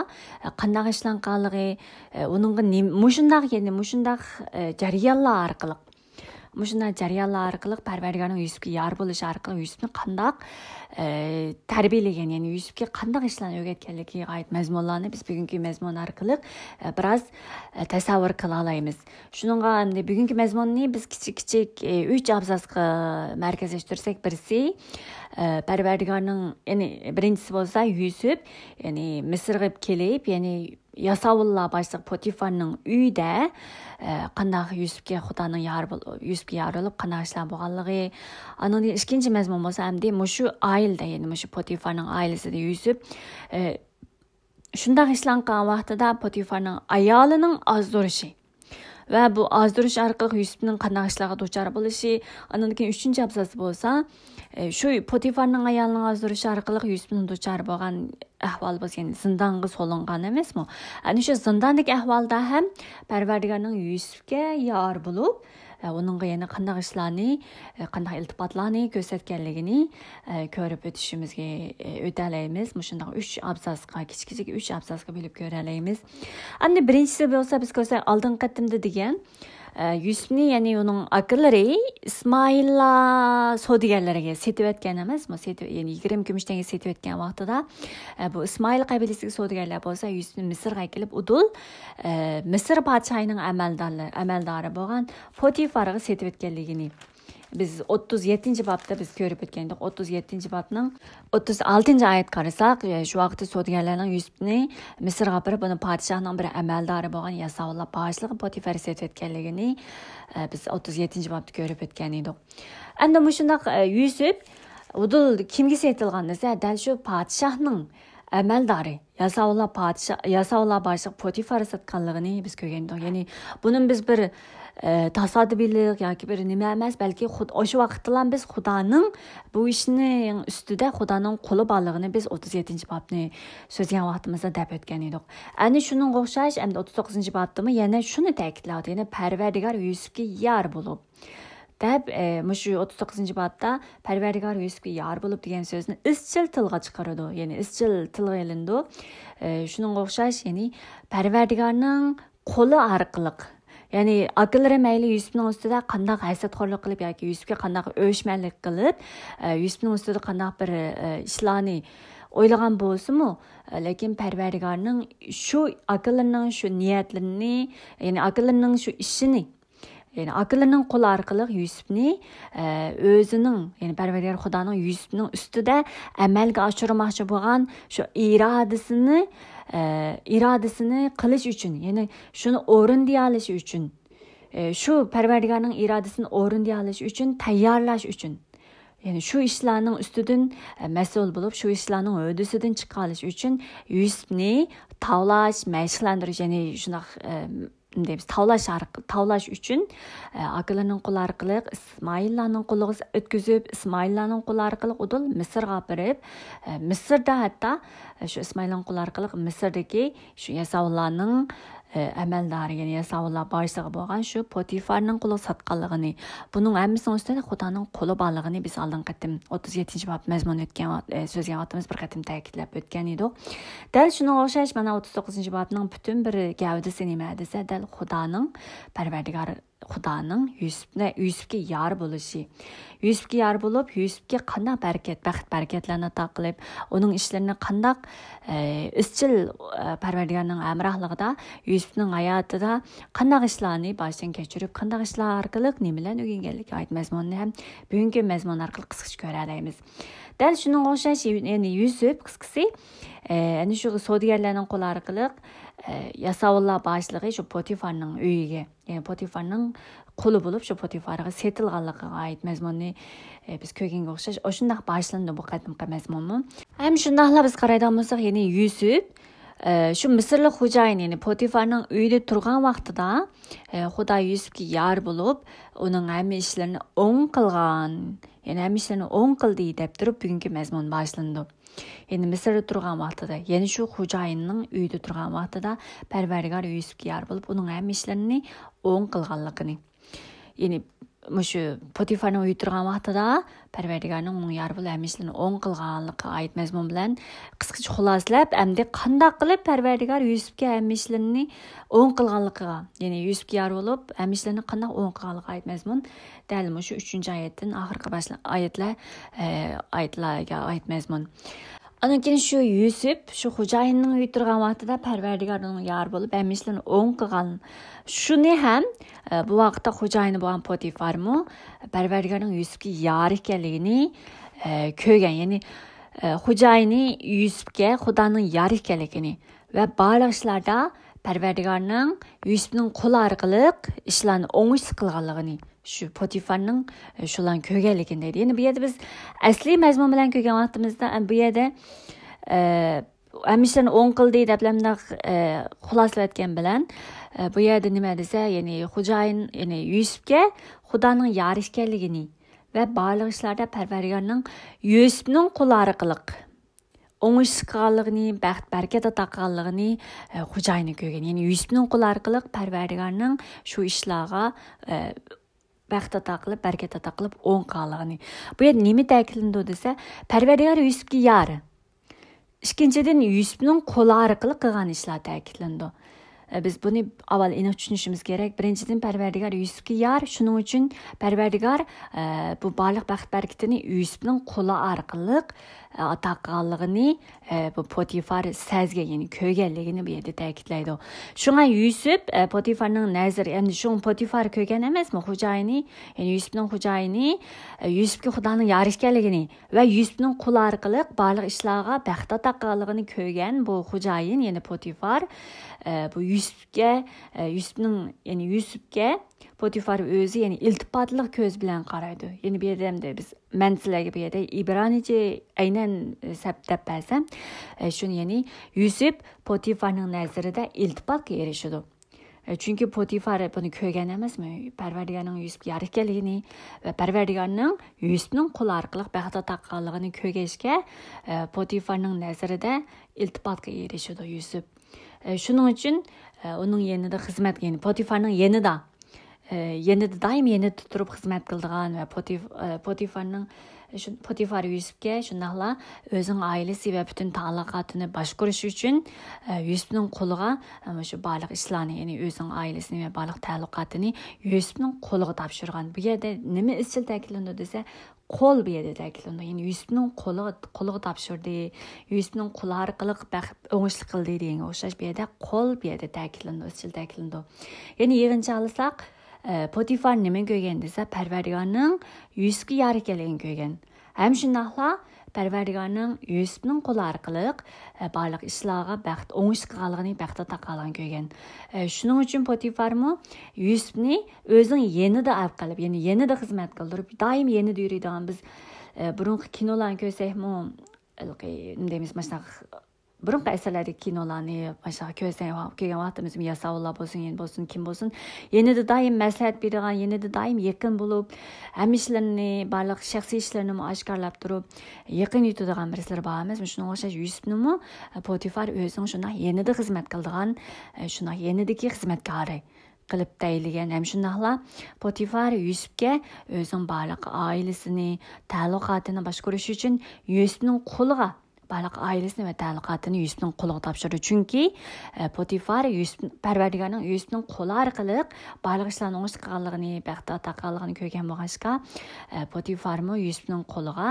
ئە، قانداق ئىشلار قىلغانلىقى، ئە، ئۇنىڭغا نېم-، مۇشۇنداق، يەنى مۇشۇنداق، ئە، جەريانلار ئارقىلىق، مۇشۇنداق جەريانلار ئارقىلىق پەرۋەردىگارنىڭ يۈسۈپكە يار بولۇشى ئارقىلىق يۈسۈپنى قانداق، ئە، تەربىيەلىگەن، يەنى يۈسۈپكە قانداق ئىشلارنى ئۆگەتكەنلىكىگە ئائىت مەزمۇنلارنى بىز بۈگۈنكى مەزمۇن ئارقىلىق، ئە، بىراز، ئە، تەسەۋۋۇر قىلالايمىز. شۇنىڭغا ئەمدى بۈگۈنكى مەزمۇننى بىز كىچىك كىچىك، ئە، ئۈچ ئابزاسقا مەركەزلەشتۈرسەك، بىرسى، ئە، پەرۋەردىگارنىڭ، يەنى بىرىنچىسى بولسا يۈسۈپ، يەنى مىسىرغا كېلىپ، يەنى ياساۋۇللار باشلىقى پوتىفارنىڭ ئۆيىدە، ئە، قانداق يۈسۈپكە خۇدانىڭ يار بول-، يۈسۈپكە يار بولۇپ، قانداق ئىشلار بولغانلىقى، ئاندىن كېيىن ئىككىنچى مەزمۇن بولسا ئەمدى مۇشۇ ئائىلىدە، يەنى مۇشۇ پوتىفارنىڭ ئائىلىسىدە يۈسۈپ، ئە، شۇنداق ئىشلار قىلغان ۋاقتىدا پوتىفارنىڭ ئايالىنىڭ ئازدۇرۇشى ۋە بۇ ئازدۇرۇش ئارقىلىق يۈسۈپنىڭ قانداق ئىشلارغا دۇچار بولۇشى، ئاندىن كېيىن ئۈچىنچى ئابزاسى بولسا، ئە، شۇ پوتىفارنىڭ ئايالىنىڭ ئازدۇرۇشى ئارقىلىق يۈسۈپنىڭ دۇچار بولغان ئەھۋالى بولسا، يەنى زىندانغا سولۇنغان ئەمەسمۇ؟ ئەنە شۇ زىنداندىكى ئەھۋالدا ھەم پەرۋەردىگارنىڭ يۈسۈپكە يار بولۇپ، ئە، ئۇنىڭغا يەنە قانداق ئىشلارنى، ئە، قانداق ئىلتىپاتلارنى كۆرسەتكەنلىكىنى، ئە، كۆرۈپ ئۆتۈشىمىزگە، ئە، ئۆتەلەيمىز. مۇشۇنداق ئۈچ ئابزاسقا، كىچىك كىچىك ئۈچ ئابزاسقا بۆلۈپ كۆرەلەيمىز. ئەمدى بىرىنچىسى بولسا، بىز كۆرسەك، ئالدىنقى قېتىمدا دېگەن، ئە، يۈسۈپنى، يەنى ئۇنىڭ ئاكىلىرى ئىسمائىللا سودىگەرلىرىگە سېتىۋەتكەن ئەمەسمۇ؟ سېتىۋ-، يەنى يىگىرمە كۈمۈش تەڭگە سېتىۋەتكەن ۋاقتىدا، ئە، بۇ ئىسمائىل قەبىلىسىدىكى سودىگەرلەر بولسا يۈسۈپنى مىسىرغا ئەكېلىپ، ئۇدۇل، ئە، مىسىر پادىشاھىنىڭ ئەمەلدارلى-، ئەمەلدارى بولغان پوتىفارغا سېتىۋەتكەنلىكىنى بىز ئوتتۇز يەتتىنچى بابتا بىز كۆرۈپ ئۆتكەن ئىدۇق. ئوتتۇز يەتتىنچى بابنىڭ ئوتتۇز ئالتىنچى ئايەتكە قارىساق، ئە، شۇ ۋاقىتتا سودىگەرلەرنىڭ يۈسۈپنى مىسىرغا ئاپىرىپ، ئۇنى پادىشاھنىڭ بىر ئەمەلدارى بولغان ياساۋۇللار باشلىقى پوتىفەر سېتىۋەتكەنلىكىنى، ئە، بىز ئوتتۇز يەتتىنچى بابتا كۆرۈپ ئۆتكەن ئىدۇق. ئەمدى مۇشۇنداق، ئە، يۈسۈپ ئۇدۇل كىمگە سېتىلغان دېسە، دەل شۇ پادىشاھنىڭ، ئەمەلدارى، ياساۋۇللار پادىشاھ، ياساۋۇللار باشلىق پوتىفار ساتقانلىقىنى بىز كۆرگەن ئىدۇق. يەنى بۇنىمۇ بىز بىر، ئە، تاسادىپىيلىق ياكى بىر نېمە ئەمەس، بەلكى خۇد-، ئاشۇ ۋاقىتتىلا بىز خۇدانىڭ بۇ ئىشنىڭ ئۈستىدە خۇدانىڭ قولى بارلىقىنى بىز ئوتتۇز يەتتىنچى بابنى سۆزلىگەن ۋاقتىمىزدا دەپ ئۆتكەن ئىدۇق. ئەنە شۇنىڭغا ئوخشاش، ئەمدى ئوتتۇز توققۇزىنچى بابتىمۇ يەنە شۇنى تەكىتلەۋاتىدۇ. يەنى پەرۋەردىگار يۈسۈپكە يار بولۇپ، دەپ، ئە، مۇشۇ ئوتتۇز توققۇزىنچى بابتا پەرۋەردىگار يۈسۈپكە يار بولۇپ دېگەن سۆزنى ئىزچىل تىلغا چىقىرىدۇ. يەنى ئىزچىل تىلغا ئېلىنىدۇ. ئە، شۇنىڭغا ئوخشاش، يەنى پەرۋەردىگارنىڭ قولى ئارقىلىق، يەنى ئاكىلىرى مەيلى يۈسۈپنىڭ ئۈستىدە قانداق ھەسەتخورلۇق قىلىپ ياكى يۈسۈپكە قانداق ئۆچمەنلىك قىلىپ، ئە، يۈسۈپنىڭ ئۈستىدە قانداق بىر، ئە، ئىشلارنى ئويلىغان بولسىمۇ، ئە، لېكىن پەرۋەردىگارنىڭ شۇ ئاكىلىرىنىڭ شۇ نىيەتلىرىنى، يەنى ئاكىلىرىنىڭ شۇ ئىشىنى، يەنى ئاكىلىرىنىڭ قولى ئارقىلىق يۈسۈپنى، ئە، ئۆزىنىڭ، يەنى پەرۋەردىگار خۇدانىڭ يۈسۈپنىڭ ئۈستىدە ئەمەلگە ئاشۇرماقچى بولغان شۇ ئىرادىسىنى، ئە، ئىرادىسىنى قىلىش ئۈچۈن، يەنى شۇنى ئورۇندىيالىشى ئۈچۈن، ئە، شۇ پەرۋەردىگارنىڭ ئىرادىسىنى ئورۇندىيالىشى ئۈچۈن تەييارلاش ئۈچۈن، يەنى شۇ ئىشلارنىڭ ئۈستىدىن، ئە، مەسئۇل بولۇپ، شۇ ئىشلارنىڭ ھۆددىسىدىن چىقالىش ئۈچۈن يۈسۈپنى تاۋلاش، مەشىقلەندۈرۈش، يەنى شۇنداق، ئە، دەيمىز، تاۋلاش ئارق-، تاۋلاش ئۈچۈن، ئە، ئاكىلىرىنىڭ قولى ئارقىلىق ئىسمائىللارنىڭ قولىغا ئۆتكۈزۈپ، ئىسمائىللارنىڭ قولى ئارقىلىق ئۇدۇل مىسىرغا ئاپىرىپ، ئە، مىسىردا ھەتتا، ئە، شۇ ئىسمائىللارنىڭ قولى ئارقىلىق مىسىردىكى شۇ ياساۋۇللارنىڭ، ئە، ئەمەلدارى، يەنى ياساۋۇللار باشلىقى بولغان شۇ پوتىفارنىڭ قولىغا ساتقانلىقىنى، بۇنىڭ ھەممىسىنىڭ ئۈستىدە خۇدانىڭ قولى بارلىقىنى بىز ئالدىنقى قېتىم ئوتتۇز يەتتىنچى باب مەزمۇنى ئۆتكەن ۋاقىت، ئە، سۆزلىگەن ۋاقتىمىز بىر قېتىم تەكىتلەپ ئۆتكەن ئىدۇق. دەل شۇنىڭغا ئوخشاش، مانا ئوتتۇز توققۇزىنچى بابنىڭ پۈتۈن بىر گەۋدىسى نېمە دېسە، دەل خۇدانىڭ، پەرۋەردىگار خۇدانىڭ يۈسۈپنى، يۈسۈپكە يار بولۇشى. يۈسۈپكە يار بولۇپ، يۈسۈپكە قانداق بەرىكەت، بەخت-بەرىكەتلەرنى ئاتا قىلىپ، ئۇنىڭ ئىشلىرىنى قانداق، ئە، ئىزچىل، ئە، پەرۋەردىگارنىڭ ھەمراھلىقىدا يۈسۈپنىڭ ھاياتىدا قانداق ئىشلارنى باشتىن كەچۈرۈپ، قانداق ئىشلار ئارقىلىق نېمىلەرنى ئۆگەنگەنلىكىگە ئائىت مەزمۇننى ھەم بۈگۈنكى مەزمۇن ئارقىلىق قىسقىچە كۆرەلەيمىز. دەل شۇنىڭغا ئوخشاش، يەنى يۈسۈپ قىسقىسى، ئە، ئەنە شۇ سودىگەرلەرنىڭ قولى ئارقىلىق، ئە، ياساۋۇللار باشلىقى شۇ پوتىفارنىڭ ئۆيىگە، يەنى پوتىفارنىڭ قۇلى بولۇپ، شۇ پوتىفارغا سېتىلغانلىقىغا ئائىت مەزمۇننى، ئە، بىز كۆرگەنگە ئوخشاش، ئاشۇنداق باشلىنىدۇ بۇ قېتىمقى مەزمۇنمۇ. ھەم شۇنداقلا بىز قارايدىغان بولساق، يەنى يۈسۈپ، ئە، شۇ مىسىرلىق خوجايىن، يەنى پوتىفارنىڭ ئۆيىدە تۇرغان ۋاقتىدا، ئە، خۇدا يۈسۈپكە يار بولۇپ، ئۇنىڭ ھەممە ئىشلىرىنى ئوڭ قىلغان، يەنى ھەممە ئىشلىرىنى ئوڭ قىلدى دەپ تۇرۇپ، بۈگۈنكى مەزمۇن باشلىنىدۇ. يەنى مىسىردا تۇرغان ۋاقتىدا، يەنى شۇ خوجايىننىڭ ئۆيىدە تۇرغان ۋاقتىدا پەرۋەردىگار يۈسۈپكە يار بولۇپ، ئۇنىڭ ھەممە ئىشلىرىنى ئوڭ قىلغانلىقىنى. يەنى مۇشۇ پوتىفارنىڭ ئۆيىدە تۇرغان ۋاقتىدا پەرۋەردىگارنىڭ ئۇنىڭ يار بولۇپ ھەممە ئىشلىرىنى ئوڭ قىلغانلىقىغا ئائىت مەزمۇن بىلەن قىسقىچە خۇلاسىلەپ، ئەمدى قانداق قىلىپ پەرۋەردىگار يۈسۈپكە ھەممە ئىشلىرىنى ئوڭ قىلغانلىقىغا، يەنى يۈسۈپكە يار بولۇپ ھەممە ئىشلىرىنى قانداق ئوڭ قىلغانلىقىغا ئائىت مەزمۇن دەل مۇشۇ ئۈچىنچى ئايەتتىن ئاخىرقى باشلا-، ئايەتلەر، ئە، ئايەتلەرگە ئائىت مەزمۇن. ئاندىن كېيىن شۇ يۈسۈپ شۇ خوجايىننىڭ ئۆيىدە تۇرغان ۋاقتىدا پەرۋەردىگارنىڭ يار بولۇپ ھەممە ئىشلىرىنى ئوڭ قىلغان. شۇنى ھەم، ئە، بۇ ۋاقىتتا خوجايىنى بولغان پوتىفارمۇ پەرۋەردىگارنىڭ يۈسۈپكە يار ئىكەنلىكىنى، ئە، كۆرگەن. يەنى، ئە، خوجايىنى يۈسۈپكە خۇدانىڭ يار ئىكەنلىكىنى ۋە بارلىق ئىشلاردا پەرۋەردىگارنىڭ يۈسۈپنىڭ قولى ئارقىلىق ئىشلارنى ئوڭۇشلۇق قىلغانلىقىنى، شۇ پوتىفارنىڭ، ئە، شۇلارنى كۆرگەنلىكىنى دەيدۇ. يەنى بۇ يەردە بىز ئەسلىي مەزمۇن بىلەن كۆرگەن ۋاقتىمىزدا، ئە، بۇ يەردە، ئە، ھەممە ئىشلارنى ئوڭ قىلدى دەپلا مۇنداق، ئە، خۇلاسىلەۋەتكەن بىلەن، ئە، بۇ يەردە نېمە دېسە، يەنى خوجايىن، يەنى يۈسۈپكە خۇدانىڭ يارى ئىكەنلىكىنى ۋە بارلىق ئىشلاردا پەرۋەردىگارنىڭ يۈسۈپنىڭ قولى ئارقىلىق ئوڭۇشلۇق قىلغانلىقىنى، بەخت-بەرىكەت ئاتا قىلغانلىقىنى، ئە، خوجايىنى كۆرگەن. يەنى يۈسۈپنىڭ قولى ئارقىلىق پەرۋەردىگارنىڭ شۇ ئىشلارغا، ئە، بەخت ئاتا قىلىپ، بەرىكەت ئاتا قىلىپ، ئوڭ قىلغانلىقىنى. بۇ يەردە نېمە تەكىتلىنىدۇ دېسە، پەرۋەردىگار يۈسۈپكە يار. ئىككىنچىدىن، يۈسۈپنىڭ قولى ئارقىلىق قىلغان ئىشلار تەكىتلىنىدۇ. ئە، بىز بۇنى ئاۋۋال ئېنىق چۈشىنىشىمىز كېرەك. بىرىنچىدىن، پەرۋەردىگار يۈسۈپكە يار، شۇنىڭ ئۈچۈن پەرۋەردىگار، ئە، بۇ بارلىق بەخت-بەرىكىتىنى يۈسۈپنىڭ قولى ئارقىلىق، ئە، ئاتا قىلغانلىقىنى، ئە، بۇ پوتىفار سەزگەن، يەنى كۆرگەنلىكىنى بۇ يەردە تەكىتلەيدۇ. شۇڭا يۈسۈپ، ئە، پوتىفارنىڭ نەزىرى، ئەمدى شۇڭا پوتىفار كۆرگەن ئەمەسمۇ؟ خوجايىنى، يەنى يۈسۈپنىڭ خوجايىنى، ئە، يۈسۈپكە خۇدانىڭ يارى ئىكەنلىكىنى ۋە يۈسۈپنىڭ قولى ئارقىلىق بارلىق ئىشلارغا بەخت ئاتا قىلغانلىقىنى كۆرگەن بۇ خوجايىن، يەنى پوتىفار، ئە، بۇ يۈسۈپكە، ئە، يۈسۈپنىڭ، يەنى يۈسۈپكە پوتىفار ئۆزى، يەنى ئىلتىپاتلىق كۆز بىلەن قارايدۇ. يەنى بۇ يەردە ئەمدى بىز، مەن سىلەرگە بۇ يەردە ئىبرانىيچە ئەينەن، ئە، سەپ-، دەپ بەرسەم، ئە، شۇنى، يەنى يۈسۈپ پوتىفارنىڭ نەزىرىدە ئىلتىپاتقا ئېرىشىدۇ. ئە، چۈنكى پوتىفار بۇنى كۆرگەن ئەمەسمۇ؟ پەرۋەردىگارنىڭ يۈسۈپكە يار ئىكەنلىكىنى ۋە پەرۋەردىگارنىڭ يۈسۈپنىڭ قولى ئارقىلىق بەخت ئاتا قىلغانلىقىنى كۆرگەچكە، ئە، پوتىفارنىڭ نەزىرىدە ئىلتىپاتقا ئېرىشىدۇ يۈسۈپ. ئە، شۇنىڭ ئۈچۈن، ئە، ئۇنىڭ يېنىدا خىزمەت، يەنى پوتىفارنىڭ يېنىدا، ئە، يېنىدا، دائىم يېنىدا تۇرۇپ خىزمەت قىلىدىغان ۋە پوتىف-، ئە، پوتىفارنىڭ، شۇ، پوتىفار يۈسۈپكە شۇنداقلا ئۆزىنىڭ ئائىلىسى ۋە پۈتۈن تالىقاتىنى باشقۇرۇش ئۈچۈن، ئە، يۈسۈپنىڭ قولىغا، ئە، مۇشۇ بارلىق ئىشلارنى، يەنى ئۆزىنىڭ ئائىلىسىنى ۋە بارلىق تەلۇقاتىنى يۈسۈپنىڭ قولىغا تاپشۇرغان. بۇ يەردە نېمە ئىزچىل تەكىتلىنىدۇ دېسە، قول بۇ يەردە تەكىتلىنىدۇ. يەنى يۈسۈپنىڭ قولىغا، قولىغا تاپشۇردى، يۈسۈپنىڭ قولى ئارقىلىق بەخت ئوڭۇشلۇق قىلدى دېگەنگە ئوخشاش بۇ يەردە قول بۇ يەردە تەكىتلىنىدۇ، ئىزچىل تەكىتلىنىدۇ. يەنى يىغىنچاقلىساق، ئە، پوتىفار نېمىنى كۆرگەن دېسە، پەرۋەردىگارنىڭ يۈسۈپكە يار ئىكەنلىكىنى كۆرگەن. ھەم شۇنداقلا پەرۋەردىگارنىڭ يۈسۈپنىڭ قولى ئارقىلىق، ئە، بارلىق ئىشلارغا بەخت ئوڭۇشلۇق قىلغانلىقىنى، بەخت ئاتا قىلغانلىقىنى كۆرگەن. ئە، شۇنىڭ ئۈچۈن پوتىفارمۇ يۈسۈپنى ئۆزىنىڭ يېنىدا ئەۋ قىلىپ، يەنى يېنىدا خىزمەت قىلدۇرۇپ، دائىم يېنىدا يۈرىدىغان بىز، ئە، بۇرۇنقى كىنولارنى كۆرسەكمۇ، ھېلىقى، نېمە دەيمىز، ماشۇنداق بۇرۇنقى ئەسەرلەردىكى كىنولارنى ماشۇنداق كۆرسەك، كۆرگەن ۋاقتىمىزمۇ ياساۋۇللار بولسۇن، يەنە بولسۇن، كىم بولسۇن، يېنىدا دائىم مەسلىھەت بېرىدىغان، يېنىدا دائىم يېقىن بولۇپ، ھەممە ئىشلىرىنى، بارلىق شەخسىي ئىشلىرىنىمۇ ئاشكارىلاپ تۇرۇپ، يېقىن يېتىدىغان بىرسىلىرى بار ئەمەسمۇ؟ شۇنىڭغا ئوخشاش يۈسۈپنىمۇ پوتىفار ئۆزىنىڭ شۇنداق يېنىدا خىزمەت قىلىدىغان، شۇنداق يېنىدىكى خىزمەتكارى قىلىپ تەيىنلىگەن. ھەم شۇنداقلا پوتىفار يۈسۈپكە ئۆزىنىڭ بارلىق ئائىلىسىنى، تەلۇقاتىنى باشقۇرۇش ئۈچۈن يۈسۈپنىڭ قولىغا، بارلىق ئائىلىسىنى ۋە تەلۇقاتىنى يۈسۈپنىڭ قولىغا تاپشۇرىدۇ. چۈنكى، ئە، پوتىفار يۈسۈپ، پەرۋەردىگارنىڭ يۈسۈپنىڭ قولى ئارقىلىق بارلىق ئىشلارنى ئوڭۇشلۇق قىلغانلىقىنى، بەخت ئاتا قىلغانلىقىنى كۆرگەن بولغاچقا، ئە، پوتىفارمۇ يۈسۈپنىڭ قولىغا،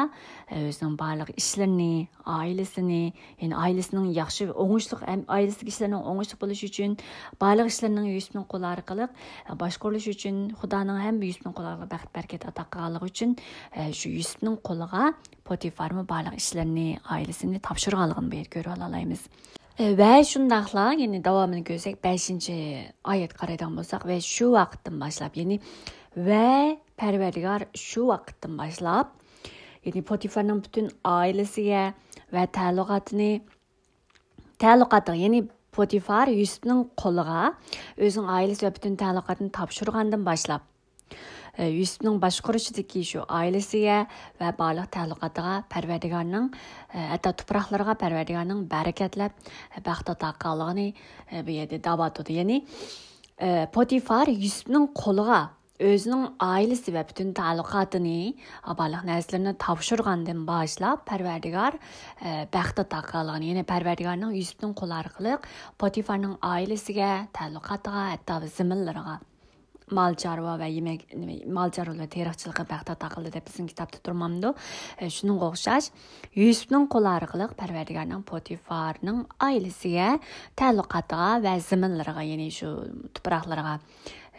ئە، ئۆزىنىڭ بارلىق ئىشلىرىنى، ئائىلىسىنى، يەنى ئائىلىسىنىڭ ياخشى، ئوڭۇشلۇق، ھەم ئائىلىسىدىكى ئىشلارنىڭ ئوڭۇشلۇق بولۇشى ئۈچۈن، بارلىق ئىشلىرىنىڭ يۈسۈپنىڭ قولى ئارقىلىق، ئە، باشقۇرۇلۇشى ئۈچۈن خۇدانىڭ ھەم يۈسۈپنىڭ قولى ئارقىلىق بەخت بەرىكەت ئاتا قىلغانلىقى ئۈچۈن، ئە، شۇ يۈسۈپنىڭ قولىغا پوتىفارمۇ بارلىق ئىشلىرىنى، ئائىلىسىنى تاپشۇرغانلىقىنى بۇ يەردە كۆرۈۋالالايمىز. ئە، ۋە شۇنداقلا يەنە داۋامىنى كۆرسەك، بەشىنچى ئايەتكە قارايدىغان بولساق، ۋە شۇ ۋاقىتتىن باشلاپ، يەنى ۋە پەرۋەردىگار شۇ ۋاقىتتىن باشلاپ، يەنى پوتىفارنىڭ پۈتۈن ئائىلىسىگە ۋە تەلۇقاتىنى، تەلۇقاتىغا، يەنى پوتىفار يۈسۈپنىڭ قولىغا ئۆزىنىڭ ئائىلىسى ۋە پۈتۈن تەلۇقاتىنى تاپشۇرغاندىن باشلاپ، ئە، يۈسۈپنىڭ باشقۇرۇشىدىكى شۇ ئائىلىسىگە ۋە بارلىق تەلۇقاتىغا پەرۋەردىگارنىڭ، ئە، ھەتتا تۇپراقلىرىغا پەرۋەردىگارنىڭ بەرىكەتلەپ، ئە، بەخت ئاتا قىلغانلىقىنى، ئە، بۇ يەردە دەۋاتىدۇ. يەنى، ئە، پوتىفار يۈسۈپنىڭ قولىغا ئۆزىنىڭ ئائىلىسى ۋە پۈتۈن تەلۇقاتىنى، بارلىق نەرسىلىرىنى تاپشۇرغاندىن باشلاپ، پەرۋەردىگار، ئە، بەخت ئاتا قىلغان. يەنى پەرۋەردىگارنىڭ يۈسۈپنىڭ قولى ئارقىلىق پوتىفارنىڭ ئائىلىسىگە، تەلۇقاتىغا، ھەتتا زېمىنلىرىغا، مال چارۋا ۋە يېمەك، مال چارۋىلار تېرىقچىلىقى بەخت ئاتا قىلدى دەپ بىزنىڭ كىتابتا تۇرمامدۇ؟ ئە، شۇنىڭغا ئوخشاش، يۈسۈپنىڭ قولى ئارقىلىق پەرۋەردىگارنىڭ پوتىفارنىڭ ئائىلىسىگە، تەلۇقاتىغا ۋە زېمىنلىرىغا، يەنى شۇ تۇپراقلىرىغا،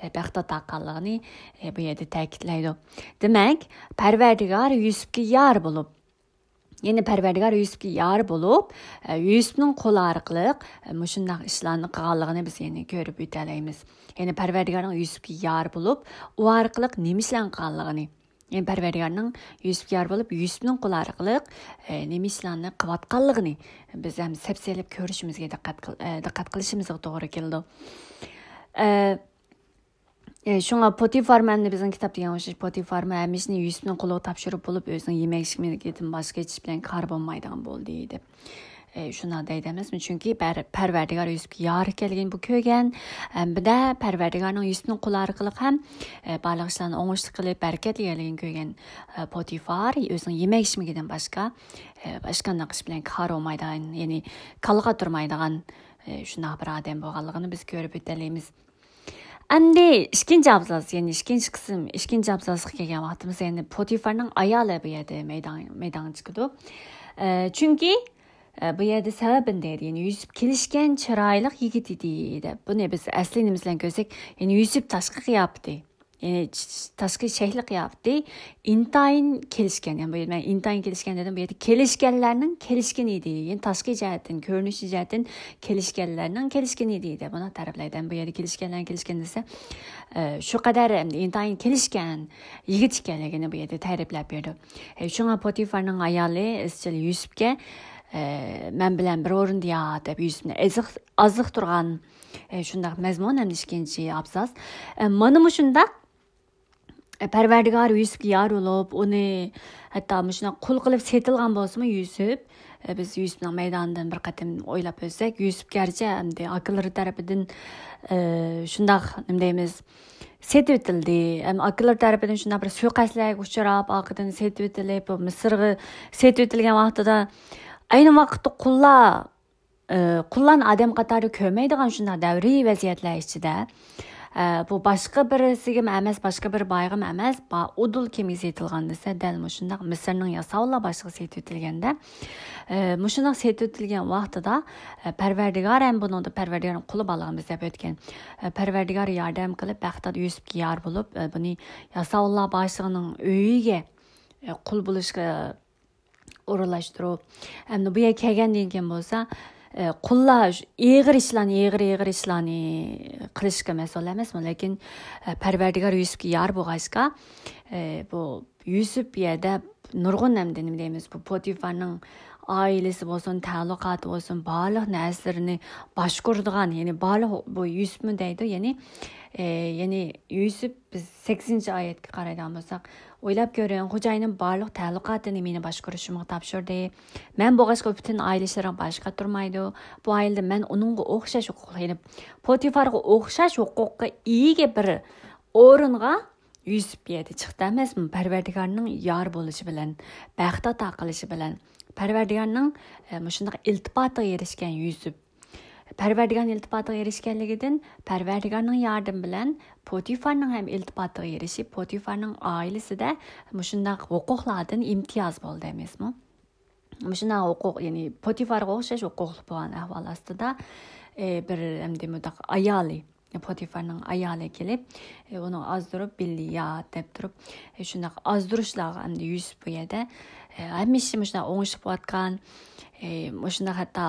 ئە، بەخت ئاتا قىلغانلىقىنى، ئە، بۇ يەردە تەكىتلەيدۇ. دېمەك، پەرۋەردىگار يۈسۈپكە يار بولۇپ، يەنى پەرۋەردىگار يۈسۈپكە يار بولۇپ، ئە، يۈسۈپنىڭ قولى ئارقىلىق، ئە، مۇشۇنداق ئىشلارنى قىلغانلىقىنى بىز يەنە كۆرۈپ ئۆتەلەيمىز. يەنى پەرۋەردىگارنىڭ يۈسۈپكە يار بولۇپ، ئۇ ئارقىلىق نېمە ئىشلارنى قىلغانلىقىنى، يەنى پەرۋەردىگارنىڭ يۈسۈپكە يار بولۇپ، يۈسۈپنىڭ قولى ئارقىلىق، ئە، نېمە ئىشلارنى قىلىۋاتقانلىقىنى بىز ھەم سەپسېلىپ كۆرۈشىمىزگە دىققەت قىل-، ئە، دىققەت قىلىشىمىزغا توغرا كېلىدۇ. ئە، ئە، شۇڭا پوتىفارمۇ ئەمدى بىزنىڭ كىتابتا دېگەن ئوخشاش، پوتىفارمۇ ھەممە ئىشنى يۈسۈپنىڭ قولىغا تاپشۇرۇپ بولۇپ، ئۆزىنىڭ يېمەك ئىچمىكىدىن باشقا ھېچ ئىش بىلەن كارى بولمايدىغان بولدى دەپ. ئە، شۇنداق دەيدۇ ئەمەسمۇ؟ چۈنكى پەر-، پەرۋەردىگار يۈسۈپكە يار ئىكەنلىكىنى بۇ كۆرگەن. ئەمدى پەرۋەردىگارنىڭ يۈسۈپنىڭ قولى ئارقىلىق ھەم، ئە، بارلىق ئىشلارنى ئوڭۇشلۇق قىلىپ، بەرىكەتلىگەنلىكىنى كۆرگەن، ئە، پوتىفار ئۆزىنىڭ يېمەك ئىچمىكىدىن باشقا، ئە، ھېچقانداق ئىش بىلەن كارى بولمايدىغان، يەنى كالىغا تۇرمايدىغان، ئە، شۇنداق بىر ئادەم بولغانلىقىنى بىز كۆرۈپ ئۆتەلەيمىز. ئەمدى ئىككىنچى ئابزاس، يەنى ئىككىنچى قىسىم، ئىككىنچى ئابزاسقا كەلگەن ۋاقتىمىزدا، يەنى پوتىفارنىڭ ئايالى بۇ يەردە مەيدان، مەيدانغا چىقىدۇ. ئە، چۈنكى، ئە، بۇ يەردە سەۋەبىنى دەيدۇ، يەنى يۈسۈپ كېلىشكەن چىرايلىق يىگىت ئىدى دەپ. بۇنى بىز ئەسلى نېمىسى بىلەن كۆرسەك، يەنى يۈسۈپ تاشقى قىياپىتى. يەنى تاشقى شەكلى قىياپىتى ئىنتايىن كېلىشكەن. يەنى بۇ يەردە مەن ئىنتايىن كېلىشكەن دېدىم. بۇ يەردە كېلىشكەنلەرنىڭ كېلىشكىنى دېدى. يەنى تاشقى جەھەتتىن، كۆرۈنۈشى جەھەتتىن كېلىشكەنلەرنىڭ كېلىشكىنى دېدى. بۇنى تەرىپلەيدۇ. بۇ يەردە كېلىشكەنلەرنىڭ كېلىشكىنى دېسە، ئە، شۇ قەدەر ئىنتايىن كېلىشكەن يىگىت ئىكەنلىكىنى بۇ يەردە تەرىپلەپ بېرىدۇ. ئە، شۇڭا پوتىفارنىڭ ئايالى ئىزچىل يۈسۈپكە، ئە، مەن بىلەن بىر ئورۇندا يات دەپ يۈسۈپنى ئېزىق-، ئازىقتۇرغان، ئە، شۇنداق مەزمۇن ھەم ئىككىنچى ئابزاس. ئە، مانا مۇشۇنداق، ئە، پەرۋەردىگار يۈسۈپكە يار بولۇپ، ئۇنى ھەتتا مۇشۇنداق قۇل قىلىپ سېتىلغان بولسىمۇ يۈسۈپ، ئە، بىز يۈسۈپنىڭ مەيدانىدىن بىر قېتىم ئويلاپ ئۆتسەك، يۈسۈپ گەرچە ئەمدى ئاكىلىرى تەرىپىدىن، ئە، شۇنداق، نېمە دەيمىز، سېتىۋېتىلدى. ئەم، ئاكىلىرى تەرىپىدىن شۇنداق بىر سۇيىقەستلەرگە ئۇچراپ، ئارقىدىن سېتىۋېتىلىپ، بۇ مىسىرغا سېتىۋېتىلگەن ۋاقتىدا، ئەينى ۋاقىتتا قۇللار، ئى، قۇللارنى ئادەم قاتارىدا كۆرمەيدىغان شۇنداق دەۋرىي ۋەزىيەتلەر ئىچىدە، ئە، بۇ باشقا بىرسىگىمۇ ئەمەس، باشقا بىر بايغىمۇ ئەمەس، با-، ئۇدۇل كىمگە سېتىلغان دېسە، دەل مۇشۇنداق مىسىرنىڭ ياساۋۇللار باشلىقىغا سېتىۋېتىلگەندە، ئە، مۇشۇنداق سېتىۋېتىلگەن ۋاقتىدا، ئە، پەرۋەردىگار ھەم بۇنىڭدا پەرۋەردىگارنىڭ قۇلى بارلىقىنى بىز دەپ ئۆتكەن. ئە، پەرۋەردىگار ياردەم قىلىپ، بەغداد يۈسۈپكە يار بولۇپ، ئە، بۇنى ياساۋۇللار باشلىقىنىڭ ئۆيىگە، ئە، قۇل بولۇشقا ئورۇنلاشتۇرۇپ، ئەمدى بۇ يەرگە كەلگەندىن كېيىن بولسا، ئە، قۇللار شۇ ئېغىر ئىشلارنى، ئېغىر، ئېغىر ئىشلارنى قىلىشقا مەسئۇل ئەمەسمۇ؟ لېكىن، ئە، پەرۋەردىگار يۈسۈپكە يار بولغاچقا، ئە، بۇ يۈسۈپ بۇ يەردە نۇرغۇن، ئەمدى نېمە دەيمىز، بۇ پوتىفارنىڭ ئائىلىسى بولسۇن، تەئەللۇقاتى بولسۇن، بارلىق نەرسىلىرىنى باشقۇرىدىغان، يەنى بارلىق بۇ يۈسۈپمۇ دەيدۇ، يەنى، ئە، يەنى يۈسۈپ، بىز سەككىزىنچى ئايەتكە قارايدىغان بولساق، ئويلاپ كۆرۈڭ، خوجايىنىم بارلىق تەئەللۇقاتىنى مېنى باشقۇرۇشۇمغا تاپشۇردى. مەن بولغاچقا، ئۇ پۈتۈن ئائىلە ئىشلىرىغا باش قاتۇرمايدۇ. بۇ ئائىلىدە مەن ئۇنىڭغا ئوخشاش ھوقۇقلۇق، يەنى پوتىفارغا ئوخشاش ھوقۇققا ئىگە بىر ئورۇنغا يۈسۈپ بۇ يەردە چىقتى ئەمەسمۇ؟ پەرۋەردىگارنىڭ يار بولۇشى بىلەن، بەخت ئاتا قىلىشى بىلەن، پەرۋەردىگارنىڭ، ئە، مۇشۇنداق ئىلتىپاتىغا ئېرىشكەن يۈسۈپ. پەرۋەردىگارنىڭ ئىلتىپاتىغا ئېرىشكەنلىكىدىن، پەرۋەردىگارنىڭ ياردىمى بىلەن پوتىفارنىڭ ھەم ئىلتىپاتىغا ئېرىشىپ، پوتىفارنىڭ ئائىلىسىدە مۇشۇنداق ھوقۇقلاردىن ئىمتىياز بولدى ئەمەسمۇ؟ مۇشۇنداق ھوقۇق، يەنى پوتىفارغا ئوخشاش ھوقۇقلۇق بولغان ئەھۋال ئاستىدا، ئى، بىر ئەمدى مۇنداق ئايالى، پوتىفارنىڭ ئايالى كېلىپ، ئى، ئۇنى ئازدۇرۇپ، بىللە يات دەپ تۇرۇپ، ئى، شۇنداق ئازدۇرۇشلارغا ئەمدى يۈسۈپ بۇ يەردە، ئى، ھەمىشە مۇشۇنداق ئوڭۇشلۇق بولۇۋاتقان، ئى، مۇشۇنداق ھەتتا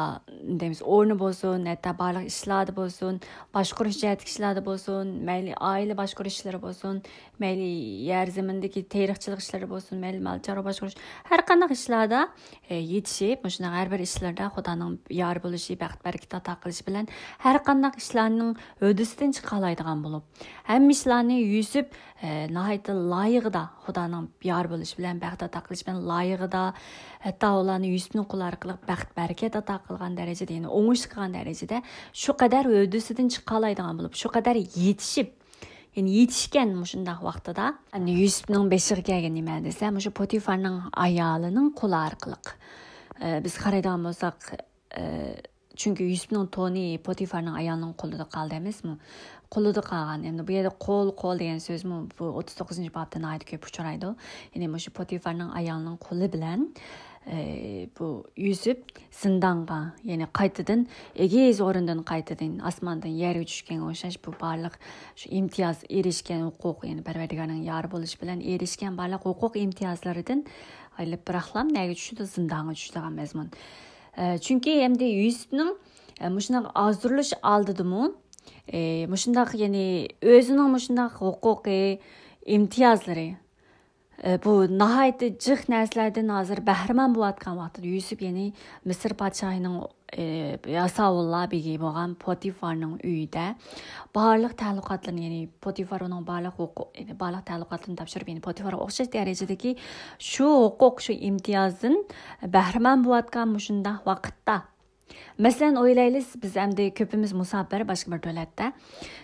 دەيمىز، ئورنى بولسۇن، ھەتتا بارلىق ئىشلاردا بولسۇن، باشقۇرۇش جەھەتتىكى ئىشلاردا بولسۇن، مەيلى ئائىلە باشقۇرۇش ئىشلىرى بولسۇن، مەيلى يەر زېمىندىكى تېرىقچىلىق ئىشلىرى بولسۇن، مەيلى مال چارۋا باشقۇرۇش، ھەر قانداق ئىشلاردا، ئى، يېتىشىپ، مۇشۇنداق ھەر بىر ئىشلىرىدا خۇدانىڭ يار بولۇشى، بەخت بەرىكىت ئاتا قىلىشى بىلەن ھەر قانداق ئىشلارنىڭ ھۆددىسىدىن چىقالايدىغان بولۇپ، ھەممە ئىشلارنى يۈسۈپ، ئى، ناھايىتى لايىقىدا، خۇدانىڭ يار بولۇشى بىلەن، بەخت ئاتا قىلىشى بىلەن لايىقىدا، ھەتتا ئۇلارنى يۈسۈپنىڭ قولى ئارقىلىق بەخت بەرىكەت ئاتا قىلغان دەرىجىدە، يەنى ئوڭۇشلۇق قىلغان دەرىجىدە شۇ قەدەر ھۆددىسىدىن چىقالايدىغان بولۇپ، شۇ قەدەر يېتىشىپ، يەنى يېتىشكەن مۇشۇنداق ۋاقتىدا، يەنى يۈسۈپنىڭ بېشىغا كەلگەن نېمە دېسە، مۇشۇ پوتىفارنىڭ ئايالىنىڭ قولى ئارقىلىق. ئە، بىز قارايدىغان بولساق، ئە، چۈنكى يۈسۈپنىڭ تونى پوتىفارنىڭ ئايالىنىڭ قولىدا قالدى ئەمەسمۇ؟ قولىدا قالغان. ئەمدى بۇ يەردە قول، قول دېگەن سۆزمۇ بۇ ئوتتۇز توققۇزىنچى بابتا ناھايىتى كۆپ ئۇچرايدۇ. يەنى مۇشۇ پوتىفارنىڭ ئايالىنىڭ قولى بىلەن، ئى، بۇ يۈسۈپ زىندانغا، يەنى قايتىدىن ئېگىز ئورۇندىن قايتىدىن ئاسماندىن يەرگە چۈشكەنگە ئوخشاش بۇ بارلىق شۇ ئىمتىياز ئېرىشكەن ھوقۇق، يەنى پەرۋەردىگارنىڭ يارى بولۇشى بىلەن ئېرىشكەن بارلىق ھوقۇق ئىمتىيازلىرىدىن ئايرىلىپ بىراقلام نەگە چۈشىدۇ؟ زىندانغا چۈشىدىغان مەزمۇن. ئە، چۈنكى ئەمدى يۈسۈپنىڭ، ئە، مۇشۇنداق ئازدۇرۇلۇش ئالدىدىمۇ، ئە، مۇشۇنداق، يەنى ئۆزىنىڭ مۇشۇنداق ھوقۇقى، ئىمتىيازلىرى، ئە، بۇ ناھايىتى جىق نەرسىلەردىن ھازىر بەھرىمەن بولۇۋاتقان ۋاقتىدا يۈسۈپ يەنى مىسىر پادىشاھىنىڭ، ئە، ياساۋۇللار بېگى بولغان پوتىفارنىڭ ئۆيىدە بارلىق تەئەللۇقاتلىرىنى، يەنى پوتىفار ئۇنىڭ بارلىق ھوقۇق-، يەنى بارلىق تەئەللۇقاتلىرىنى تاپشۇرۇپ، يەنى پوتىفارغا ئوخشاش دەرىجىدىكى شۇ ھوقۇق، شۇ ئىمتىيازدىن بەھرىمەن بولۇۋاتقان مۇشۇنداق ۋاقىتتا، مەسىلەن، ئويلايلى، بىز ئەمدى كۆپىمىز مۇساپىر باشقا بىر دۆلەتتە.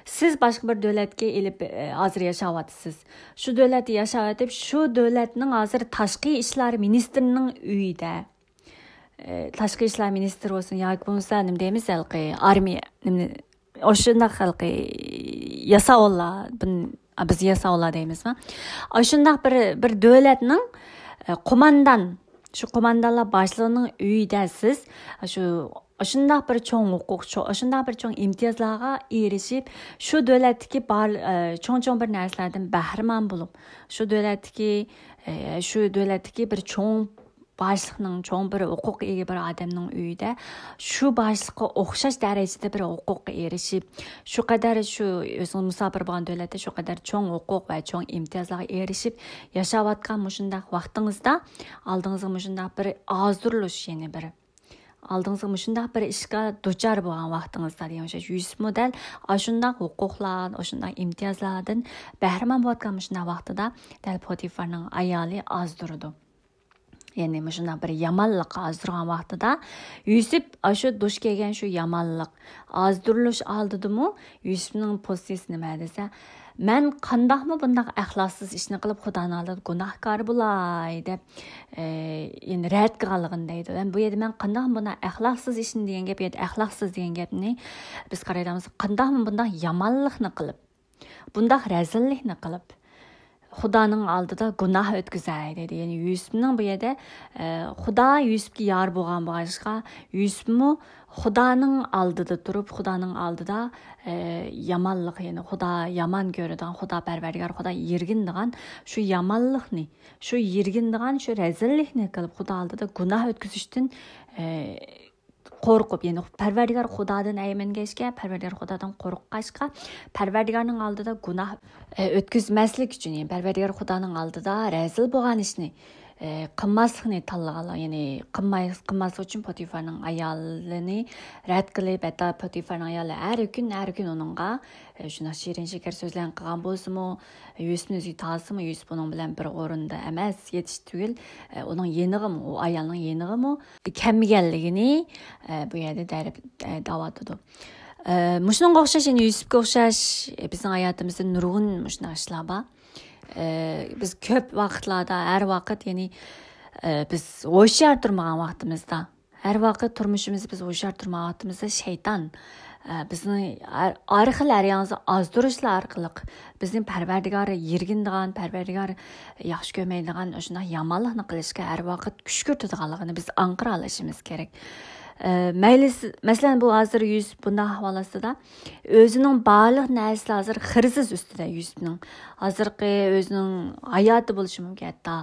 سىز باشقا بىر دۆلەتكە ئېلىپ، ئە، ھازىر ياشاۋاتىسىز. شۇ دۆلەتتە ياشاۋېتىپ، شۇ دۆلەتنىڭ ھازىر تاشقى ئىشلار مىنىستىرىنىڭ ئۆيىدە، ئە، تاشقى ئىشلار مىنىستىرى بولسۇن ياكى بولمىسا، نېمە دەيمىز، ھېلىقى ئارمىيە، نېمە، ئاشۇنداق ھېلىقى ياساۋۇللار، بىز ياساۋۇللار دەيمىزما؟ ئاشۇنداق بىر، بىر دۆلەتنىڭ، ئە، قوماندان، شۇ قوماندانلار باشلىقىنىڭ ئۆيىدە سىز، شۇ ئاشۇنداق بىر چوڭ ھوقۇق، شۇنداق بىر چوڭ ئىمتىيازلارغا ئېرىشىپ، شۇ دۆلەتتىكى بار، ئە، چوڭ-چوڭ بىر نەرسىلەردىن بەھرىمەن بولۇپ، شۇ دۆلەتتىكى، ئە، شۇ دۆلەتتىكى بىر چوڭ باشلىقنىڭ، چوڭ بىر ھوقۇققا ئىگە بىر ئادەمنىڭ ئۆيىدە شۇ باشلىققا ئوخشاش دەرىجىدە بىر ھوقۇققا ئېرىشىپ، شۇ قەدەر شۇ ئۆزىڭىز مۇساپىر بولغان دۆلەتتە شۇ قەدەر چوڭ ھوقۇق ۋە چوڭ ئىمتىيازلارغا ئېرىشىپ ياشاۋاتقان مۇشۇنداق ۋاقتىڭىزدا، ئالدىڭىزغا مۇشۇنداق بىر ئازدۇرۇلۇش، يەنە بىر ئالدىڭىزغا مۇشۇنداق بىر ئىشقا دۇچار بولغان ۋاقتىڭىزدا دېگەن ئوخشاش، يۈسۈپمۇ دەل ئاشۇنداق ھوقۇقلار، ئاشۇنداق ئىمتىيازلاردىن بەھرىمەن بولۇۋاتقان مۇشۇنداق ۋاقتىدا دەل پوتىفارنىڭ ئايالى ئازدۇرىدۇ. يەنى مۇشۇنداق بىر يامانلىققا ئازدۇرغان ۋاقتىدا يۈسۈپ ئاشۇ دۇچ كەلگەن شۇ يامانلىق، ئازدۇرۇلۇش ئالدىدىمۇ يۈسۈپنىڭ پوزىتسىيىسى نېمە دېسە، مەن قانداقمۇ بۇنداق ئەخلاقسىز ئىشنى قىلىپ خۇدانىڭ ئالدىدا گۇناھكار بولاي دەپ، ئە، يەنى رەت قىلغانلىقىنى دەيدۇ. مەن بۇ يەردە مەن قانداقمۇ بۇنداق ئەخلاقسىز ئىشنى دېگەن گەپ، يەنى ئەخلاقسىز دېگەن گەپنى بىز قارايدىغان بولساق، قانداقمۇ بۇنداق يامانلىقنى قىلىپ، بۇنداق رەزىللىكنى قىلىپ، خۇدانىڭ ئالدىدا گۇناھ ئۆتكۈزەي دەيدۇ. يەنى يۈسۈپنىڭ بۇ يەردە، ئە، خۇدا يۈسۈپكە يار بولغان بولغاچقا، يۈسۈپمۇ خۇدانىڭ ئالدىدا تۇرۇپ، خۇدانىڭ ئالدىدا، ئە، يامانلىق، يەنى خۇدا يامان كۆرىدىغان، خۇدا پەرۋەردىگار، خۇدا يىرگىنىدىغان شۇ يامانلىقنى، شۇ يىرگىنىدىغان شۇ رەزىللىكنى قىلىپ، خۇدا ئالدىدا گۇناھ ئۆتكۈزۈشتىن، ئە، قورقۇپ، يەنى پەرۋەردىگار خۇدادىن ئەيمەنگەچكە، پەرۋەردىگار خۇدادىن قورققاچقا، پەرۋەردىگارنىڭ ئالدىدا گۇناھ، ئە، ئۆتكۈزمەسلىك ئۈچۈن، يەنى پەرۋەردىگار خۇدانىڭ ئالدىدا رەزىل بولغان ئىشنى، ئە، قىلماسلىقنى تاللىغانلار، يەنى قىلماي-، قىلماسلىق ئۈچۈن پوتىفارنىڭ ئايالىنى رەت قىلىپ، ھەتتا پوتىفارنىڭ ئايالى ھەر كۈن، ھەر كۈن ئۇنىڭغا، ئە، شۇنداق شېرىن شېكەر سۆزلەرنى قىلغان بولسىمۇ، يۈسۈپنى ئۆزىگە تارتسىمۇ، يۈسۈپ ئۇنىڭ بىلەن بىر ئورۇندا ئەمەس، يېتىش تۈگۈل، ئە، ئۇنىڭ يېنىغىمۇ، ئۇ ئايالنىڭ يېنىغىمۇ كەلمىگەنلىكىنى، ئە، بۇ يەردە دەرىپ-، ئە، دەۋاتىدۇ. ئە، مۇشۇنىڭغا ئوخشاش، يەنە يۈسۈپكە ئوخشاش، ئە، بىزنىڭ ھاياتىمىزدا نۇرغۇن مۇشۇنداق ئىشلار بار. ئە، بىز كۆپ ۋاقىتلاردا، ھەر ۋاقىت، يەنى، ئە، بىز ھوشيار تۇرمىغان ۋاقتىمىزدا، ھەر ۋاقىت تۇرمۇشىمىزدا بىز ھوشيار تۇرمىغان ۋاقتىمىزدا شەيتان، ئە، بىزنى ھەر، ھەر خىل، ھەر يانىمىزدا ئازدۇرۇشلار ئارقىلىق بىزنى پەرۋەردىگار يىرگىنىدىغان، پەرۋەردىگار ياخشى كۆرمەيدىغان شۇنداق يامانلىقنى قىلىشقا ھەر ۋاقىت كۈشكۈرتىدىغانلىقىنى بىز ئاڭقىرالىشىمىز كېرەك. ئە، مەيلى سىز، مەسىلەن، بۇ ھازىر يۈسۈپ بۇنداق ئەھۋال ئاستىدا، ئۆزىنىڭ بارلىق نەرسىسى ھازىر خىرىسىس ئۈستىدە يۈسۈپنىڭ. ھازىرقى ئۆزىنىڭ ھاياتى بولۇشى مۇمكىن، ھەتتا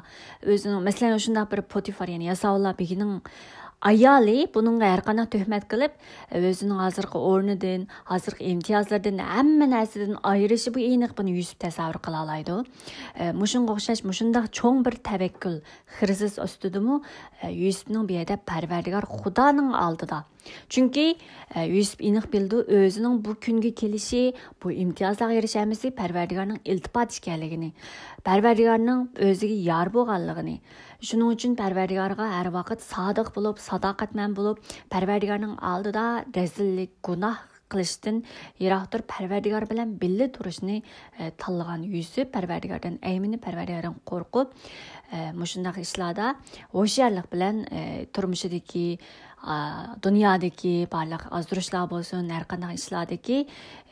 ئۆزىنىڭ، مەسىلەن، شۇنداق بىر پوتىفار، يەنى ياساۋۇللا بېگىنىڭ ئايالى بۇنىڭغا ھەر قانداق تۆھمەت قىلىپ، ئۆزىنىڭ ھازىرقى ئورنىدىن، ھازىرقى ئىمتىيازلىرىدىن، ھەممە نەرسىدىن ئايرىشى بۇ ئېنىق، بۇنى يۈسۈپ تەسەۋۋۇر قىلالايدۇ. ئە، مۇشۇنىڭغا ئوخشاش، مۇشۇنداق چوڭ بىر تەۋەككۈل، خىرىسىس ئۈستىدىمۇ، ئە، يۈسۈپنىڭ بۇ يەردە پەرۋەردىگار خۇدانىڭ ئالدىدا. چۈنكى، ئە، يۈسۈپ ئېنىق بىلىدۇ، ئۆزىنىڭ بۇ كۈنگە كېلىشى، بۇ ئىمتىيازلارغا ئېرىشەلمىسى پەرۋەردىگارنىڭ ئىلتىپاتى ئىكەنلىكىنى، پەرۋەردىگارنىڭ ئۆزىگە يار بولغانلىقىنى. شۇنىڭ ئۈچۈن پەرۋەردىگارغا ھەر ۋاقىت سادىق بولۇپ، ساداقەتمەن بولۇپ، پەرۋەردىگارنىڭ ئالدىدا رەزىللىك، گۇناھ قىلىشتىن يىراق تۇرۇپ، پەرۋەردىگار بىلەن بىللە تۇرۇشنى، ئە، تاللىغان يۈسۈپ، پەرۋەردىگاردىن ئەيمىنىپ، پەرۋەردىگاردىن قورقۇپ، ئە، مۇشۇنداق ئىشلاردا ھوشيارلىق بىلەن، ئە، تۇرمۇشىدىكى، ئا، دۇنيادىكى بارلىق ئازدۇرۇشلار بولسۇن، ھەر قانداق ئىشلاردىكى،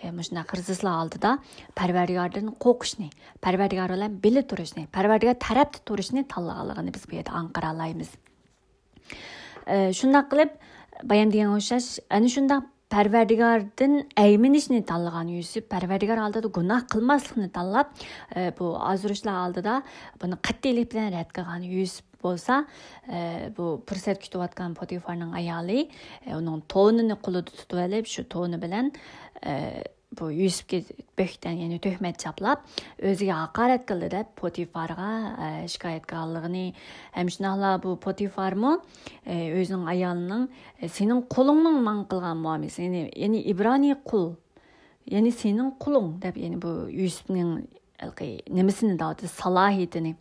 ئە، مۇشۇنداق خىرىسىسلار ئالدىدا پەرۋەردىگاردىن قورقۇشنى، پەرۋەردىگار بىلەن بىللە تۇرۇشنى، پەرۋەردىگار تەرەپتە تۇرۇشنى تاللىغانلىقىنى بىز بۇ يەردە ئاڭقىرالايمىز. ئە، شۇنداق قىلىپ، بايام دېگەنگە ئوخشاش، ئەنە شۇنداق پەرۋەردىگاردىن ئەيمىنىشنى تاللىغان يۈسۈپ، پەرۋەردىگار ئالدىدا گۇناھ قىلماسلىقنى تاللاپ، ئە، بۇ ئازدۇرۇشلار ئالدىدا بۇنى قەتئىيلىك بىلەن رەت قىلغان يۈسۈپ بولسا، ئە، بۇ پۇرسەت كۈتۈۋاتقان پوتىفارنىڭ ئايالى، ئە، ئۇنىڭ تونىنى قولىدا تۇتۇۋېلىپ، شۇ تونى بىلەن، ئە، بۇ يۈسۈپكە بۆھتان، يەنى تۆھمەت چاپلاپ، ئۆزىگە ھاقارەت قىلدى دەپ پوتىفارغا، ئە، شىكايەت قىلغانلىقىنى، ھەم شۇنداقلا بۇ پوتىفارمۇ، ئە، ئۆزىنىڭ ئايالىنىڭ، ئە، سېنىڭ قۇلۇڭنىڭ ماڭا قىلغان مۇئامىلىسى، يەنى، يەنى ئىبرانىي قۇل، يەنى سېنىڭ قۇلۇڭ دەپ، يەنى بۇ يۈسۈپنىڭ ھېلىقى نېمىسىنى دەۋاتىدۇ، سالاھىيىتىنى.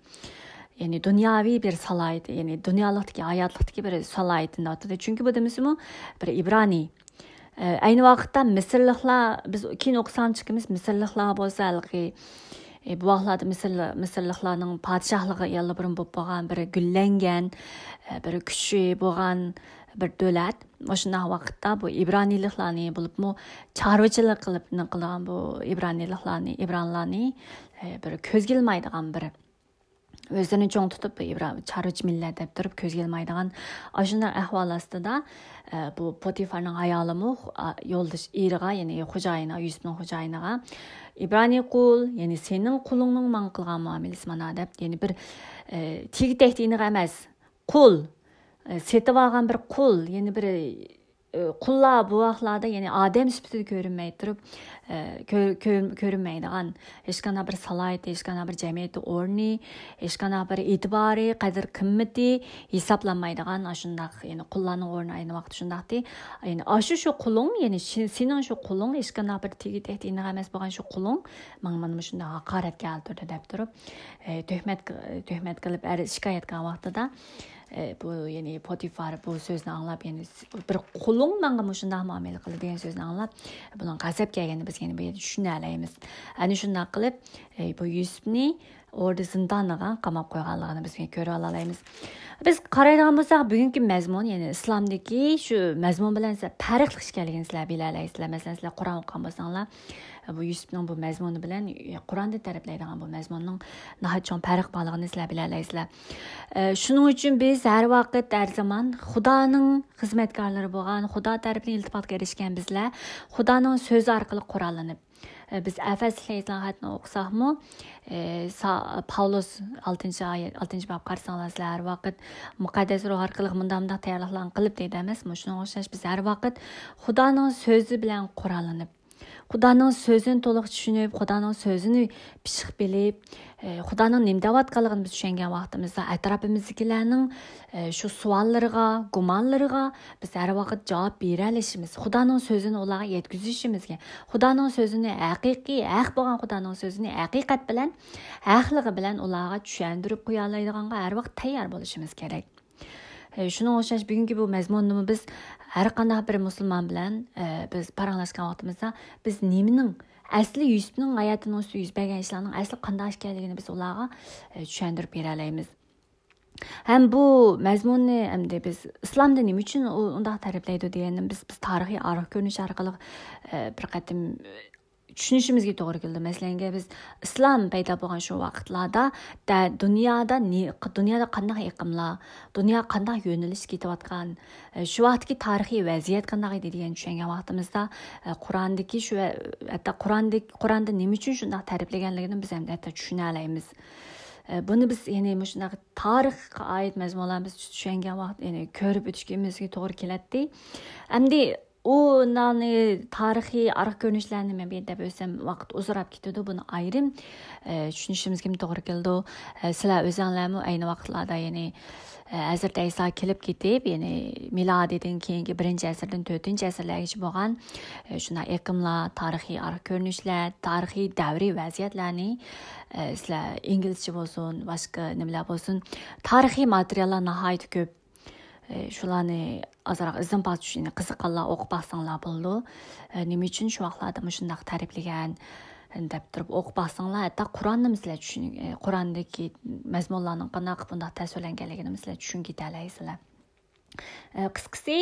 يەنى دۇنياۋى بىر سالاھىيىتى، يەنى دۇنيالىقتىكى، ھاياتلىقتىكى بىر سالاھىيىتىنى دەۋاتىدۇ. چۈنكى بۇ دېمىسىمۇ بىر ئىبرانىي. ئە، ئەينى ۋاقىتتا مىسىرلىقلار، بىز كېيىن ئوقۇساڭ چىقىمىز، مىسىرلىقلار بولسا ھېلىقى، ئە، بۇ ۋاقىتلاردا مىسىرلى-، مىسىرلىقلارنىڭ پادىشاھلىقى يەنە بۇرۇن بولۇپ بولغان بىر گۈللەنگەن، ئە، بىر كۈچى بولغان بىر دۆلەت. مۇشۇنداق ۋاقىتتا بۇ ئىبرانىيلىقلارنى، بولۇپمۇ چارۋىچىلىق قىلىپ نېمە قىلىدىغان بۇ ئىبرانىيلىقلارنى، ئىبرانلارنى، ئە، بىر كۆزگە ئىلمايدىغان بىر ئۆزلىرىنى چوڭ تۇتۇپ، ئىبرا-، چارۋىچى مىللەت دەپ تۇرۇپ كۆزگە ئىلمايدىغان، ئاشۇنداق ئەھۋال ئاستىدا، ئە، بۇ پوتىفارنىڭ ئايالىمۇ، ئا، يولدىشى، ئېرىغا، يەنى خوجايىنىغا، يۈسۈپنىڭ خوجايىنىغا، «ئىبرانىي قۇل، يەنى سېنىڭ قۇلۇڭنىڭ ماڭا قىلغان مۇئامىلىسى مانا» دەپ، يەنى بىر، ئە، تېگى تەكتى ئېنىق ئەمەس، قۇل، ئە، سېتىۋالغان بىر قۇل، يەنى بىر، ئە، قۇللار بۇ ۋاقىتلاردا، يەنى ئادەم سۈپىتىدە كۆرۈنمەي تۇرۇپ، ئە، كۆر-، كۆر-، كۆرۈنمەيدىغان، ھېچقانداق بىر سالاھىيىتى، ھېچقانداق بىر جەمئىيەتتە ئورنى، ھېچقانداق بىر ئېتىبارى، قەدىر قىممىتى ھېسابلانمايدىغان ئاشۇنداق، يەنى قۇللارنىڭ ئورنى ئاينى ۋاقتى شۇنداقتى. يەنى ئاشۇ شۇ قۇلۇڭ، يەنى شى-، سېنىڭ شۇ قۇلۇڭ ھېچقانداق بىر تېگى تەكتى ئېنىق ئەمەس بولغان شۇ قۇلۇڭ ماڭا مانا مۇشۇنداق ھاقارەتكە كەلتۈردى دەپ تۇرۇپ، ئە، تۆھمەت، تۆھمەت قىلىپ ئەر شىكايەت قىلغان ۋاقتىدا، ئە، بۇ، يەنى پوتىفار بۇ سۆزنى ئاڭلاپ، يەنى بىر قۇلۇڭ ماڭا مۇشۇنداق مۇئامىلە قىلدى دېگەن سۆزنى ئاڭلاپ، بۇنىڭ غەزەپكە كەلگىنىنى بىز يەنە بۇ يەردە چۈشىنەلەيمىز. ئەنە شۇنداق قىلىپ، ئە، بۇ يۈسۈپنى ئوردا زىندانىغا قاماپ قويغانلىقىنى بىز كۆرۈۋالالايمىز. بىز قارايدىغان بولساق، بۈگۈنكى مەزمۇن، يەنى ئىسلامدىكى شۇ مەزمۇن بىلەن سە-، پەرقلىق ئىكەنلىكىنى سىلەر بىلەلەيسىلەر. مەسىلەن، سىلەر قۇرئان ئوقۇغان بولساڭلار، بۇ يۈسۈپنىڭ بۇ مەزمۇنى بىلەن قۇرئاندا تەرىپلەيدىغان بۇ مەزمۇننىڭ ناھايىتى چوڭ پەرق بارلىقىنى سىلەر بىلەلەيسىلەر. ئە، شۇنىڭ ئۈچۈن بىز ھەر ۋاقىت، ھەر زامان خۇدانىڭ خىزمەتكارلىرى بولغان، خۇدا تەرىپىدىن ئىلتىپاتقا ئېرىشكەن بىزلەر خۇدانىڭ سۆزى ئارقىلىق قوراللىنىپ، ئە، بىز ئەفەس ئەلەيھىسسالام خەتنى ئوقۇساقمۇ، ئە، سا-، پاۋلۇس ئالتىنچى ئايەت، ئالتىنچى باب قارىساڭلار، سىلەر ھەر ۋاقىت مۇقەددەس روھ ئارقىلىق مۇنداق، مۇنداق تەييارلىقلارنى قىلىپ دەيدۇ ئەمەسمۇ؟ شۇنىڭغا ئوخشاش بىز ھەر ۋاقىت خۇدانىڭ سۆزى بىلەن قوراللىنىپ، خۇدانىڭ سۆزىنى تولۇق چۈشىنىپ، خۇدانىڭ سۆزىنى پىششىق بىلىپ، ئە، خۇدانىڭ نېمە دەۋاتقانلىقىنى بىز چۈشەنگەن ۋاقتىمىزدا، ئەتراپىمىزدىكىلەرنىڭ، ئە، شۇ سوئاللىرىغا، گۇمانلىرىغا بىز ھەر ۋاقىت جاۋاب بېرەلىشىمىز، خۇدانىڭ سۆزىنى ئۇلارغا يەتكۈزۈشىمىزگە، خۇدانىڭ سۆزىنى ھەقىقىي، ھەق بولغان خۇدانىڭ سۆزىنى ھەقىقەت بىلەن، ھەقلىقى بىلەن ئۇلارغا چۈشەندۈرۈپ قويالايدىغانغا ھەر ۋاقىت تەييار بولۇشىمىز كېرەك. ئە، شۇنىڭغا ئوخشاش بۈگۈنكى بۇ مەزمۇننىمۇ بىز ھەر قانداق بىر مۇسۇلمان بىلەن، ئە، بىز پاراڭلاشقان ۋاقتىمىزدا بىز نېمىنىڭ ئەسلى يۈسۈپنىڭ ھاياتىنىڭ ئۈستىدە يۈز بەرگەن ئىشلارنىڭ ئەسلى قانداق ئىكەنلىكىنى بىز ئۇلارغا، ئە، چۈشەندۈرۈپ بېرەلەيمىز. ھەم بۇ مەزمۇننى ئەمدى بىز ئىسلامدا نېمە ئۈچۈن ئۇ-، ئۇنداق تەرىپلەيدۇ دېگەننى بىز، بىز تارىخىي ئارقا كۆرۈنۈش ئارقىلىق، ئە، بىر قېتىم چۈشىنىشىمىزگە توغرا كېلىدۇ. مەسىلەنگە، بىز ئىسلام پەيدا بولغان شۇ ۋاقىتلاردا دە-، دۇنيادا نى-، دۇنيادا قانداق ئېقىملار، دۇنيا قانداق يۆنىلىشكە كېتىۋاتقان، ئە، شۇ ۋاقىتتىكى تارىخىي ۋەزىيەت قانداق ئىدى دېگەننى چۈشەنگەن ۋاقتىمىزدا، ئە، قۇراندىكى شۇ ۋە-، ھەتتا قۇراندىكى، قۇراندا نېمە ئۈچۈن شۇنداق تەرىپلىگەنلىكىنى بىز ھەم ھەتتا چۈشىنەلەيمىز. ئە، بۇنى بىز، يەنى، مۇشۇنداق تارىخقا ئائىت مەزمۇنلارنى بىز چۈشەنگەن ۋاقىت، يەنى، كۆرۈپ ئۆتۈشىمىزگە توغرا كېلەتتى. ئەمدى ئۇ نانى تارىخىي ئارقا كۆرۈنۈشلەرنى مەن بۇ يەردە دەپ ئۆتسەم، ۋاقىت ئۇزىراپ كېتىدۇ. بۇنى ئايرىم، ئە، چۈشىنىشىمىزگىمۇ توغرا كېلىدۇ. ئە، سىلەر ئۆزۈڭلارمۇ ئەينى ۋاقىتلاردا، يەنى، ئە، ھەزرىتى ئەيسا كېلىپ كېتىپ، يەنى مىلادىدىن كېيىنكى بىرىنچى ئەسىردىن تۆتىنچى ئەسىرلەرگىچە بولغان، ئە، شۇنداق ئېقىملار، تارىخىي ئارقا كۆرۈنۈشلەر، تارىخىي دەۋرىي ۋەزىيەتلەرنى، ئە، سىلەر ئىنگلىزچە بولسۇن، باشقا نېمىلەر بولسۇن، تارىخىي ماتېرىياللار ناھايىتى كۆپ. ئى، شۇلارنى ئازراق ئىزدىن پاس چۈشۈنۈپ، قىزىققانلار ئوقۇپ باقساڭلار بولىدۇ. ئى، نېمە ئۈچۈن شۇ ۋاقىتلاردا مۇشۇنداق تەرىپلىگەن دەپ تۇرۇپ ئوقۇپ باقساڭلار، ھەتتا قۇرئاننىمۇ سىلەر چۈشىنىپ، ئى، قۇرئاندىكى مەزمۇنلارنىڭ قانداق بۇنداق تەسۋىرلەنگەنلىكىنىمۇ سىلەر چۈشىنىپ كېتەلەيسىلەر. ئى، قىسقىسى،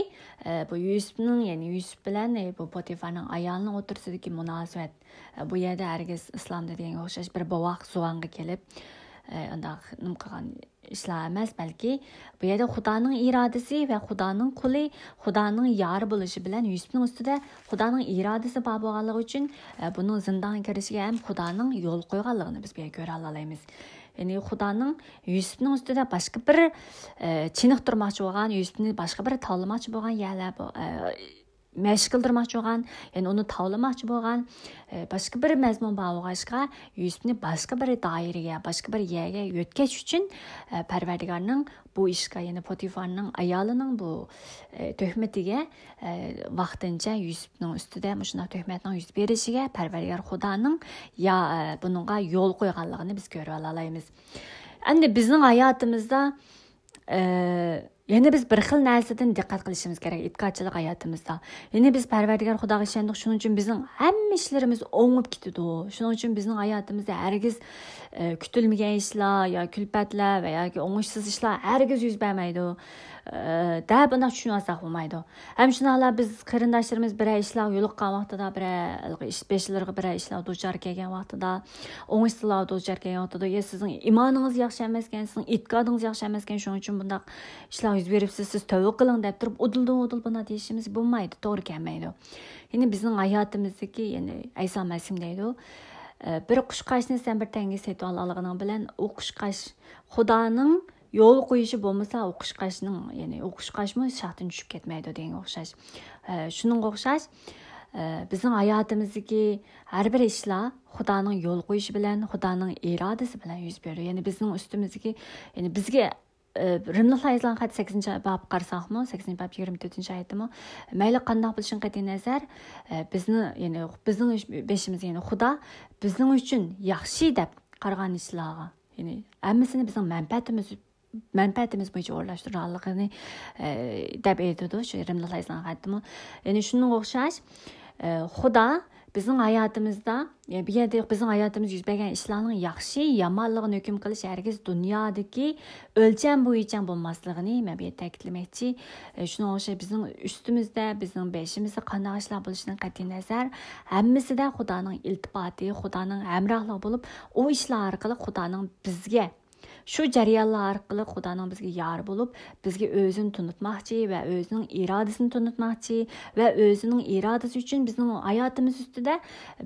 ئى، بۇ يۈسۈپنىڭ، يەنى يۈسۈپ بىلەن، ئى، بۇ پوتىفارنىڭ ئايالىنىڭ ئوتتۇرىسىدىكى مۇناسىۋەت، ئى، بۇ يەردە ھەرگىز ئىسلامدا دېگەنگە ئوخشاش بىر بوۋاق زۇۋانغا كېلىپ، ئى، ئۇنداق نېمە قىلغان ئىشلار ئەمەس، بەلكى بۇ يەردە خۇدانىڭ ئىرادىسى ۋە خۇدانىڭ قۇلى، خۇدانىڭ يارى بولۇشى بىلەن يۈسۈپنىڭ ئۈستىدە خۇدانىڭ ئىرادىسى بار بولغانلىقى ئۈچۈن، ئە، بۇنىڭ زىندانغا كىرىشىگە ھەم خۇدانىڭ يول قويغانلىقىنى بىز بۇ يەردە كۆرەلالايمىز. يەنى خۇدانىڭ يۈسۈپنىڭ ئۈستىدە باشقا بىر، ئە، چېنىقتۇرماقچى بولغان، يۈسۈپنى باشقا بىر تاۋلىماقچى بولغان يەرلەر بۇ، ئە، مەشىق قىلدۇرماقچى بولغان، يەنى ئۇنى تاۋلىماقچى بولغان، ئە، باشقا بىر مەزمۇن بار بولغاچقا، يۈسۈپنى باشقا بىر دائىرىگە، باشقا بىر يەرگە يۆتكەش ئۈچۈن، ئە، پەرۋەردىگارنىڭ بۇ ئىشقا، يەنى پوتىفارنىڭ ئايالىنىڭ بۇ، ئە، تۆھمىتىگە، ئە، ۋاقتىنچە يۈسۈپنىڭ ئۈستىدە مۇشۇنداق تۆھمەتنىڭ يۈز بېرىشىگە پەرۋەردىگار خۇدانىڭ يا، ئە، بۇنىڭغا يول قويغانلىقىنى بىز كۆرۈۋالالايمىز. ئەمدى بىزنىڭ ھاياتىمىزدا، ئە، يەنە بىز بىر خىل نەرسىدىن دىققەت قىلىشىمىز كېرەك ئېتىقادچىلىق ھاياتىمىزدا. يەنى بىز پەرۋەردىگار خۇداغا ئىشەندۇق، شۇنىڭ ئۈچۈن بىزنىڭ ھەممە ئىشلىرىمىز ئوڭۇپ كېتىدۇ. شۇنىڭ ئۈچۈن بىزنىڭ ھاياتىمىزدا ھەرگىز ئە، كۈتۈلمىگەن ئىشلار يا كۈلپەتلەر ۋە ياكى ئوڭۇشسىز ئىشلار ھەرگىز يۈز بەرمەيدۇ، ئە، دەپ بۇنداق چۈشىنىۋالساق بولمايدۇ. ھەم شۇنداقلا بىز قېرىنداشلىرىمىز بىرەر ئىشلارغا يولۇققان ۋاقتىدا، بىرەر ھېلىقى ئىش، بېشلىرىغا بىرەر ئىشلار دۇچار كەلگەن ۋاقتىدا، ئوڭۇشسىزلارغا دۇچار كەلگەن ۋاقتىدا، يا سىزنىڭ ئىمانىڭىز ياخشى ئەمەسكەن، سىزنىڭ ئېتىقادىڭىز ياخشى ئەمەسكەن، شۇنىڭ ئۈچۈن بۇنداق ئىشلار يۈز بېرىپسىز، سىز تەۋبە قىلىڭ دەپ تۇرۇپ، ئۇدۇلدىن ئۇدۇل بۇنداق دېيىشىمىز بولمايدۇ، توغرا كەلمەيدۇ. يەنى بىزنىڭ ھاياتىمىزدىكى، يەنى ئەيسا مەسىھىم دەيدۇ، ئە، بىر قۇشقاچنى سەن بىر تەڭگە سېتىۋالغانلىقىڭ بىلەن ئۇ قۇشقاچ خۇدانىڭ يول قويۇشى بولمىسا، ئۇ قۇشقاچنىڭ، يەنى ئۇ قۇشقاچمۇ شاختىن چۈشۈپ كەتمەيدۇ دېگەنگە ئوخشاش. ئە، شۇنىڭغا ئوخشاش، ئە، بىزنىڭ ھاياتىمىزدىكى ھەر بىر ئىشلار خۇدانىڭ يول قويۇشى بىلەن، خۇدانىڭ ئىرادىسى بىلەن يۈز بېرىدۇ. يەنى بىزنىڭ ئۈستىمىزدىكى، يەنى بىزگە ئى، رىملىقلار يېزىلغان خەت سەككىزىنچى باب قارىساقمۇ، سەككىزىنچى باب يىگىرمە تۆتىنچى ئايەتتىمۇ، مەيلى قانداق بولۇشىدىن قەتئىينەزەر، ئى، بىزنى، يەنى بىزنىڭ بېشىمىز، يەنى خۇدا بىزنىڭ ئۈچۈن ياخشى دەپ قارىغان ئىشلارغا، يەنى ھەممىسىنى بىزنىڭ مەنپەئەتىمىز، مەنپەئەتىمىز بويىچە ئورۇنلاشتۇرغانلىقىنى، ئى، دەپ ئېيتىدۇ شۇ رىملىقلار يېزىلغان خەتتىمۇ. يەنى شۇنىڭغا ئوخشاش، ئى، خۇدا بىزنىڭ ھاياتىمىزدا، يا بۇ يەردە بىزنىڭ ھاياتىمىزدا يۈز بەرگەن ئىشلارنىڭ ياخشى، يامانلىقىنى ھۆكۈم قىلىش ھەرگىز دۇنيادىكى ئۆلچەم بويىچە بولماسلىقىنى مەن بۇ يەردە تەكىتلىمەكچى. ئە، شۇنىڭغا ئوخشاش بىزنىڭ ئۈستىمىزدە، بىزنىڭ بېشىمىزدا قانداق ئىشلار بولۇشىدىن قەتئىينەزەر، ھەممىسىدە خۇدانىڭ ئىلتىپاتى، خۇدانىڭ ھەمراھلىقى بولۇپ، ئۇ ئىشلار ئارقىلىق خۇدانىڭ بىزگە شۇ جەريانلار ئارقىلىق خۇدانىڭ بىزگە يار بولۇپ، بىزگە ئۆزىنى تونۇتماقچى ۋە ئۆزىنىڭ ئىرادىسىنى تونۇتماقچى ۋە ئۆزىنىڭ ئىرادىسى ئۈچۈن بىزنىڭ ھاياتىمىز ئۈستىدە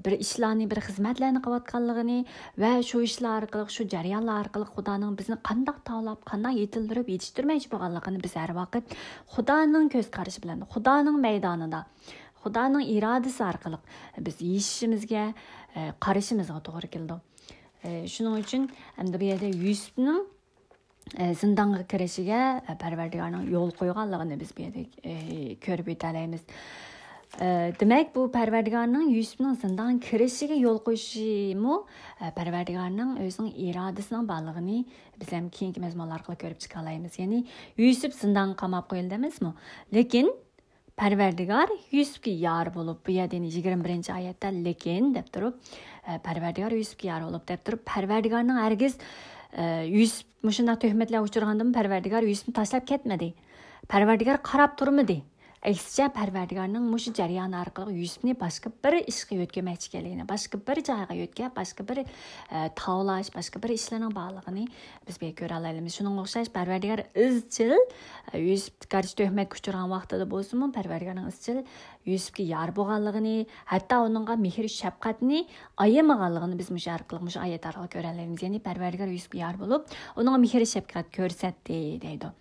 بىر ئىشلارنى، بىر خىزمەتلەرنى قىلىۋاتقانلىقىنى ۋە شۇ ئىشلار ئارقىلىق، شۇ جەريانلار ئارقىلىق خۇدانىڭ بىزنى قانداق تاۋلاپ، قانداق يېتىلدۈرۈپ يېتىشتۈرمەكچى بولغانلىقىنى بىز ھەر ۋاقىت خۇدانىڭ كۆز قارىشى بىلەن، خۇدانىڭ مەيدانىدا، خۇدانىڭ ئىرادىسى ئارقىلىق بىز يېشىشىمىزگە، ئە، قارىشىمىزغا توغرا كېلىدۇ. ئە، شۇنىڭ ئۈچۈن ئەمدى بۇ يەردە يۈسۈپنىڭ، ئە، زىندانغا كىرىشىگە، ئە، پەرۋەردىگارنىڭ يول قويغانلىقىنى بىز بۇ يەردە، ئە، كۆرۈپ ئۆتەلەيمىز. ئە، دېمەك، بۇ پەرۋەردىگارنىڭ يۈسۈپنىڭ زىندانغا كىرىشىگە يول قويۇشىمۇ، ئە، پەرۋەردىگارنىڭ ئۆزىنىڭ ئىرادىسىنىڭ بارلىقىنى بىز ھەم كېيىنكى مەزمۇنلار ئارقىلىق كۆرۈپ چىقالايمىز. يەنى يۈسۈپ زىندانغا قاماپ قويۇلدى ئەمەسمۇ؟ لېكىن پەرۋەردىگار يۈسۈپكە يار بولۇپ، بۇ يەردە يەنە يىگىرمە بىرىنچى ئايەتتە لېكىن دەپ تۇرۇپ، ئە، پەرۋەردىگار يۈسۈپكە يار بولۇپ دەپ تۇرۇپ، پەرۋەردىگارنىڭ ھەرگىز، ئە، يۈسۈپ مۇشۇنداق تۆھمەتلەرگە ئۇچرىغاندىمۇ پەرۋەردىگار يۈسۈپنى تاشلاپ كەتمىدى. پەرۋەردىگار قاراپ تۇرمىدى. ئەكسىچە، پەرۋەردىگارنىڭ مۇشۇ جەريان ئارقىلىق يۈسۈپنى باشقا بىر ئىشقا يۆتكىمەكچى ئىكەنلىكىنى، باشقا بىر جايغا يۆتكەپ، باشقا بىر، ئە، تاۋلاش، باشقا بىر ئىشلارنىڭ بارلىقىنى بىز بۇ يەردە كۆرەلەيمىز. شۇنىڭغا ئوخشاش پەرۋەردىگار ئىزچىل، ئە، يۈسۈپ گەرچە تۆھمەتكە ئۇچرىغان ۋاقتىدا بولسىمۇ، پەرۋەردىگارنىڭ ئىزچىل يۈسۈپكە يار بولغانلىقىنى، ھەتتا ئۇنىڭغا مېھىر شەپقەتنى ئايىمىغانلىقىنى بىز مۇشۇ ئارقىلىق، مۇشۇ ئايەت ئارقىلىق كۆرەلەيمىز. يەنى پەرۋەردىگار يۈسۈپكە يار بولۇپ، ئۇنىڭغا مېھىر شەپقەت كۆرسەتتى دەيدۇ.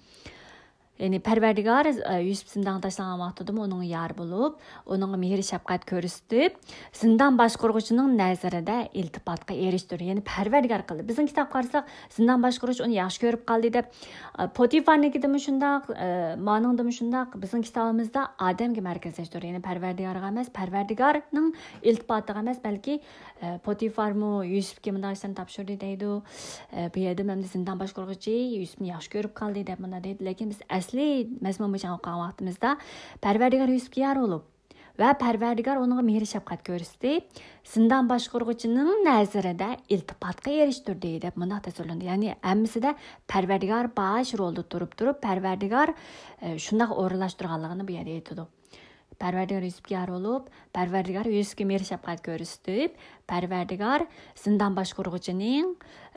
يەنى پەرۋەردىگار، ئە، يۈسۈپ زىندانغا تاشلانغان ۋاقتىدىمۇ ئۇنىڭغا يار بولۇپ، ئۇنىڭغا مېھىر شەپقەت كۆرسىتىپ، زىندان باشقۇرغۇچىنىڭ نەزىرىدە ئىلتىپاتقا ئېرىشتۈردى. يەنى پەرۋەردىگار قىلدى. بىزنىڭ كىتاب قارىساق، زىندان باشقۇرغۇچى ئۇنى ياخشى كۆرۈپ قالدى دەپ، ئە، پوتىفارنىڭكىدىمۇ شۇنداق، ئە، مانىڭدىمۇ شۇنداق. بىزنىڭ كىتابىمىزدا ئادەمگە مەركەزلەشتۈردى. يەنى پەرۋەردىگارغا ئەمەس، پەرۋەردىگارنىڭ ئىلتىپاتىغا ئەمەس، بەلكى ئە، پوتىفارمۇ يۈسۈپكە مۇنداق ئىشلارنى تاپشۇردى دەيدۇ. ئە، بۇ يەردە مەن زىندان باشقۇرغۇچى يۈسۈپنى ياخشى كۆرۈپ قالدى دەپ مۇنداق دەيدۇ. لېكىن بىز ئەسلى مەزمۇن بويىچە ئوقۇغان ۋاقتىمىزدا پەرۋەردىگار يۈسۈپكە يار بولۇپ ۋە پەرۋەردىگار ئۇنىڭغا مېھىر شەپقەت كۆرسىتىپ، زىندان باشقۇرغۇچىنىڭ نەزىرىدە ئىلتىپاتقا ئېرىشتۈردى دەپ مۇنداق تەسۋىرلىنىدۇ. يەنى ھەممىسىدە پەرۋەردىگار باش رولدا تۇرۇپ تۇرۇپ، پەرۋەردىگار، ئە، شۇنداق ئورۇنلاشتۇرغانلىقىنى بۇ يەردە ئېيتىدۇ. پەرۋەردىگار يۈسۈپكە يار بولۇپ، پەرۋەردىگار يۈسۈپكە مېھىر شەپقەت كۆرسىتىپ، پەرۋەردىگار زىندان باشقۇرغۇچىنىڭ،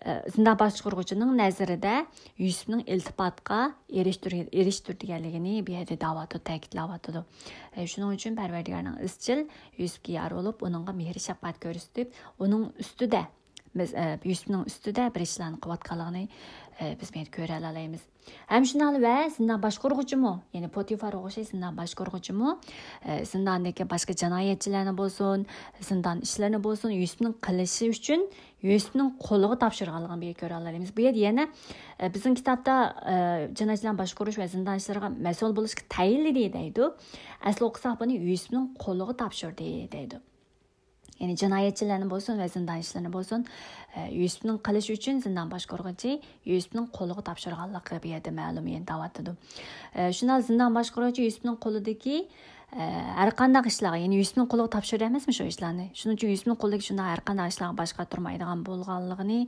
ئە، زىندان باشقۇرغۇچىنىڭ نەزىرىدە يۈسۈپنىڭ ئىلتىپاتقا ئېرىشتۈر-، ئېرىشتۈردىگەنلىكىنى بۇ يەردە دەۋاتىدۇ، تەكىتلەۋاتىدۇ. ئە، شۇنىڭ ئۈچۈن پەرۋەردىگارنىڭ ئىزچىل يۈسۈپكە يار بولۇپ، ئۇنىڭغا مېھىر شەپقەت كۆرسىتىپ، ئۇنىڭ ئۈستىدە بىز، ئە، يۈسۈپنىڭ ئۈستىدە بىر ئىشلارنى قىلىۋاتقانلىقىنى، ئە، بىز بۇ يەردە كۆرەلەيمىز. ھەم شۇنداقلا ۋە زىندان باشقۇرغۇچىمۇ، يەنى پوتىفارغا ئوخشاش زىندان باشقۇرغۇچىمۇ، ئە، زىنداندىكى باشقا جىنايەتچىلەرنى بولسۇن، زىندان ئىشلىرىنى بولسۇن، يۈسۈپنىڭ قىلىشى ئۈچۈن يۈسۈپنىڭ قولىغا تاپشۇرغانلىقىنى بۇ يەردە كۆرەلەيمىز. بۇ يەردە يەنە، ئە، بىزنىڭ كىتابتا، ئە، جىنايەتچىلەرنى باشقۇرۇش ۋە زىندان ئىشلىرىغا مەسئۇل بولۇشقا تەيىنلىدى دەيدۇ. ئەسلى ئوقۇساق بۇنى يۈسۈپنىڭ قولىغا تاپشۇردى دەيدۇ. يەنى جىنايەتچىلەرنى بولسۇن ۋە زىندان ئىشلىرىنى بولسۇن، ئە، يۈسۈپنىڭ قىلىشى ئۈچۈن زىندان باشقۇرغۇچى يۈسۈپنىڭ قولىغا تاپشۇرغانلىقى بۇ يەردە مەلۇم، يەنى دەۋاتىدۇ. ئە، شۇنداق زىندان باشقۇرغۇچى يۈسۈپنىڭ قولىدىكى، ئە، ھەر قانداق ئىشلارغا، يەنى يۈسۈپنىڭ قولىغا تاپشۇرىدۇ ئەمەسمۇ شۇ ئىشلارنى؟ شۇنىڭ ئۈچۈن يۈسۈپنىڭ قولىدىكى شۇنداق ھەر قانداق ئىشلارغا باش قاتۇرمايدىغان بولغانلىقىنى،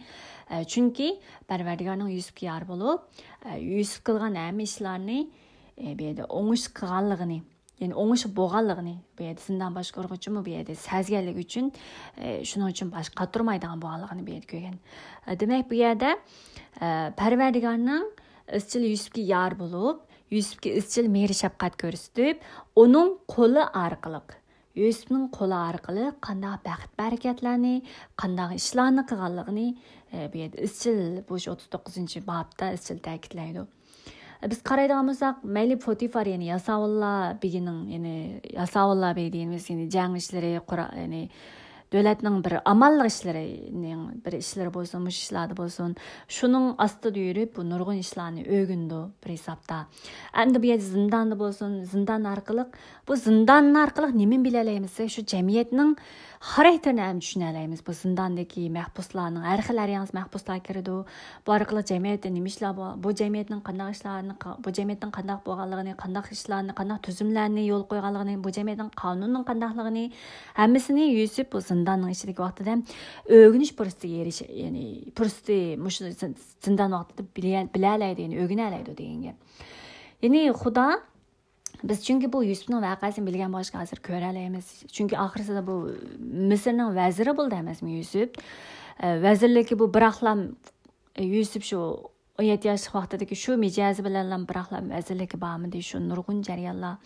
ئە، چۈنكى پەرۋەردىگارنىڭ يۈسۈپكە يار بولۇپ، ئە، يۈسۈپ قىلغان ھەممە ئىشلارنى، ئە، بۇ يەردە ئوڭۇش قىلغانلىقىنى، يەنى ئوڭۇشى بولغانلىقىنى بۇ يەردە زىندان باشقۇرغۇچىمۇ بۇ يەردە سەزگەنلىكى ئۈچۈن، ئە، شۇنىڭ ئۈچۈن باش قاتۇرمايدىغان بولغانلىقىنى بۇ يەردە كۆرگەن. ئە، دېمەك، بۇ يەردە، ئە، پەرۋەردىگارنىڭ ئىزچىل يۈسۈپكە يار بولۇپ، يۈسۈپكە ئىزچىل مېھرى شەپقەت كۆرسىتىپ، ئۇنىڭ قولى ئارقىلىق، يۈسۈپنىڭ قولى ئارقىلىق قانداق بەخت بەرىكەتلەرنى، قانداق ئىشلارنى قىلغانلىقىنى، ئە، بۇ يەردە ئىزچىل بۇ شۇ ئوتتۇز توققۇزىنچى بابتا ئىزچىل تەكىتلەيدۇ. بىز قارايدىغان بولساق، مەيلى پوتىفار، يەنى ياساۋۇللا بېگىنىڭ، يەنى ياساۋۇللا بېگ دېگىنىمىز، يەنى جەڭ ئىشلىرى، قورا-، يەنى دۆلەتنىڭ بىر ئامانلىق ئىشلىرىنىڭ بىر ئىشلىرى بولسۇن، مۇشۇ ئىشلاردا بولسۇن، شۇنىڭ ئاستىدا يۈرۈپ، بۇ نۇرغۇن ئىشلارنى ئۆگىنىدۇ بىر ھېسابتا. ئەمدى بۇ يەردە زىنداندا بولسۇن، زىندان ئارقىلىق، بۇ زىندان ئارقىلىق نېمىنى بىلەلەيمىز دېسەك، شۇ جەمئىيەتنىڭ خاراكتېرىنى ھەم چۈشىنەلەيمىز. بۇ زىنداندىكى مەھبۇسلارنىڭ، ھەر خىل، ھەر ياڭزا مەھبۇسلار كىرىدۇ. بۇ ئارقىلىق جەمئىيەتتە نېمە ئىشلار بار، بۇ جەمئىيەتنىڭ قانداق ئىشلارنى، بۇ جەمئىيەتنىڭ قانداق بولغانلىقىنى، قانداق ئىشلارنى، قانداق تۈزۈملەرنى يولغا قويغانلىقىنى، بۇ جەمئىيەتنىڭ قانۇنىنىڭ قانداقلىقىنى، ھەممىسىنى يۈسۈپ بۇ زىنداننىڭ ئىچىدىكى ۋاقتىدا ھەم ئۆگىنىش پۇرسىتىگە ئېرىشە-، يەنى پۇرسىتى مۇشۇ زىن-، زىندان ۋاقتىدا بىلە-، بىلەلەيدۇ، يەنى ئۆگىنەلەيدۇ دېگەن گەپ. يەنى خۇدا بىز چۈنكى بۇ يۈسۈپنىڭ ۋەقەسىنى بىلگەن بولغاچقا ھازىر كۆرەلەيمىز. چۈنكى ئاخىرسىدا بۇ مىسىرنىڭ ۋەزىرى بولدى ئەمەسمۇ يۈسۈپ؟ ئە، ۋەزىرلىكى بۇ بىراقلا، ئە، يۈسۈپ شۇ ئون يەتتە ياشلىق ۋاقتىدىكى شۇ مىجەزى بىلەنلا بىراقلا ۋەزىرلىككە بارمىدى. شۇ نۇرغۇن جەريانلار،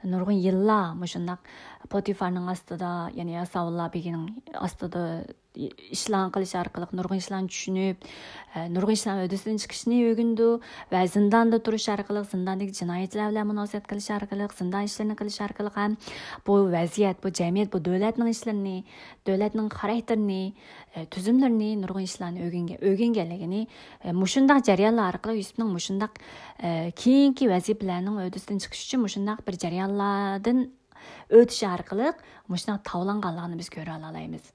نۇرغۇن يىللار مۇشۇنداق پوتىفارنىڭ ئاستىدا، يەنى ياساۋۇللا بېگىنىڭ ئاستىدا ئىشلارنى قىلىش ئارقىلىق نۇرغۇن ئىشلارنى چۈشىنىپ، ئە، نۇرغۇن ئىشلارنىڭ ھۆددىسىدىن چىقىشنى ئۆگىنىدۇ ۋە زىنداندا تۇرۇش ئارقىلىق زىنداندىكى جىنايەتچىلەر بىلەن مۇناسىۋەت قىلىش ئارقىلىق، زىندان ئىشلىرىنى قىلىش ئارقىلىق ھەم بۇ ۋەزىيەت، بۇ جەمئىيەت، بۇ دۆلەتنىڭ ئىشلىرىنى، دۆلەتنىڭ خاراكتېرىنى، ئە، تۈزۈملىرىنى، نۇرغۇن ئىشلارنى ئۆگەنگەن، ئۆگەنگەنلىكىنى، ئە، مۇشۇنداق جەريانلار ئارقىلىق يۈسۈپنىڭ مۇشۇنداق، ئە، كېيىنكى ۋەزىپىلەرنىڭ ھۆددىسىدىن چىقىش ئۈچۈن مۇشۇنداق بىر جەريانلاردىن ئۆتۈش ئارقىلىق مۇشۇنداق تاۋلانغانلىقىنى بىز كۆرەلالايمىز.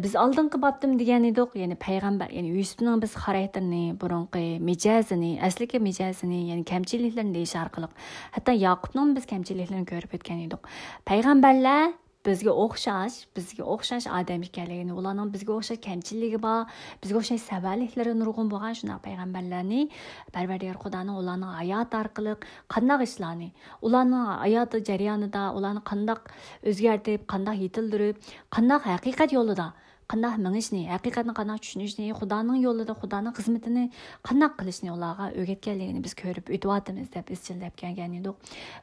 بىز ئالدىنقى بابتىمۇ دېگەن ئىدۇق، يەنى پەيغەمبەر، يەنى يۈسۈپنىڭ بىز خاراكتېرىنى، بۇرۇنقى مىجەزىنى، ئەسلىكى مىجەزىنى، يەنى كەمچىلىكلىرىنى دېيىش ئارقىلىق، ھەتتا ياقۇپنىڭ بىز كەمچىلىكلىرىنى كۆرۈپ ئۆتكەن ئىدۇق. پەيغەمبەرلەر بىزگە ئوخشاش، بىزگە ئوخشاش ئادەم ئىكەنلىكىنى، ئۇلارنىڭ بىزگە ئوخشاش كەمچىلىكى بار، بىزگە ئوخشاش سەۋەنلىكلىرى نۇرغۇن بولغان شۇنداق پەيغەمبەرلەرنى پەرۋەردىگار خۇدانىڭ ئۇلارنىڭ ھاياتى ئارقىلىق قانداق ئىشلارنى، ئۇلارنىڭ ھاياتى جەريانىدا ئۇلارنى قانداق ئۆزگەرتىپ، قانداق يېتىلدۈرۈپ، قانداق ھەقىقەت يولىدا قانداق مېڭىشنى، ھەقىقەتنى قانداق چۈشىنىشنى، خۇدانىڭ يولىدا خۇدانىڭ خىزمىتىنى قانداق قىلىشنى ئۇلارغا ئۆگەتكەنلىكىنى بىز كۆرۈپ ئۆتۈۋاتىمىز دەپ ئىزچىللاپ كەلگەن ئىدۇق.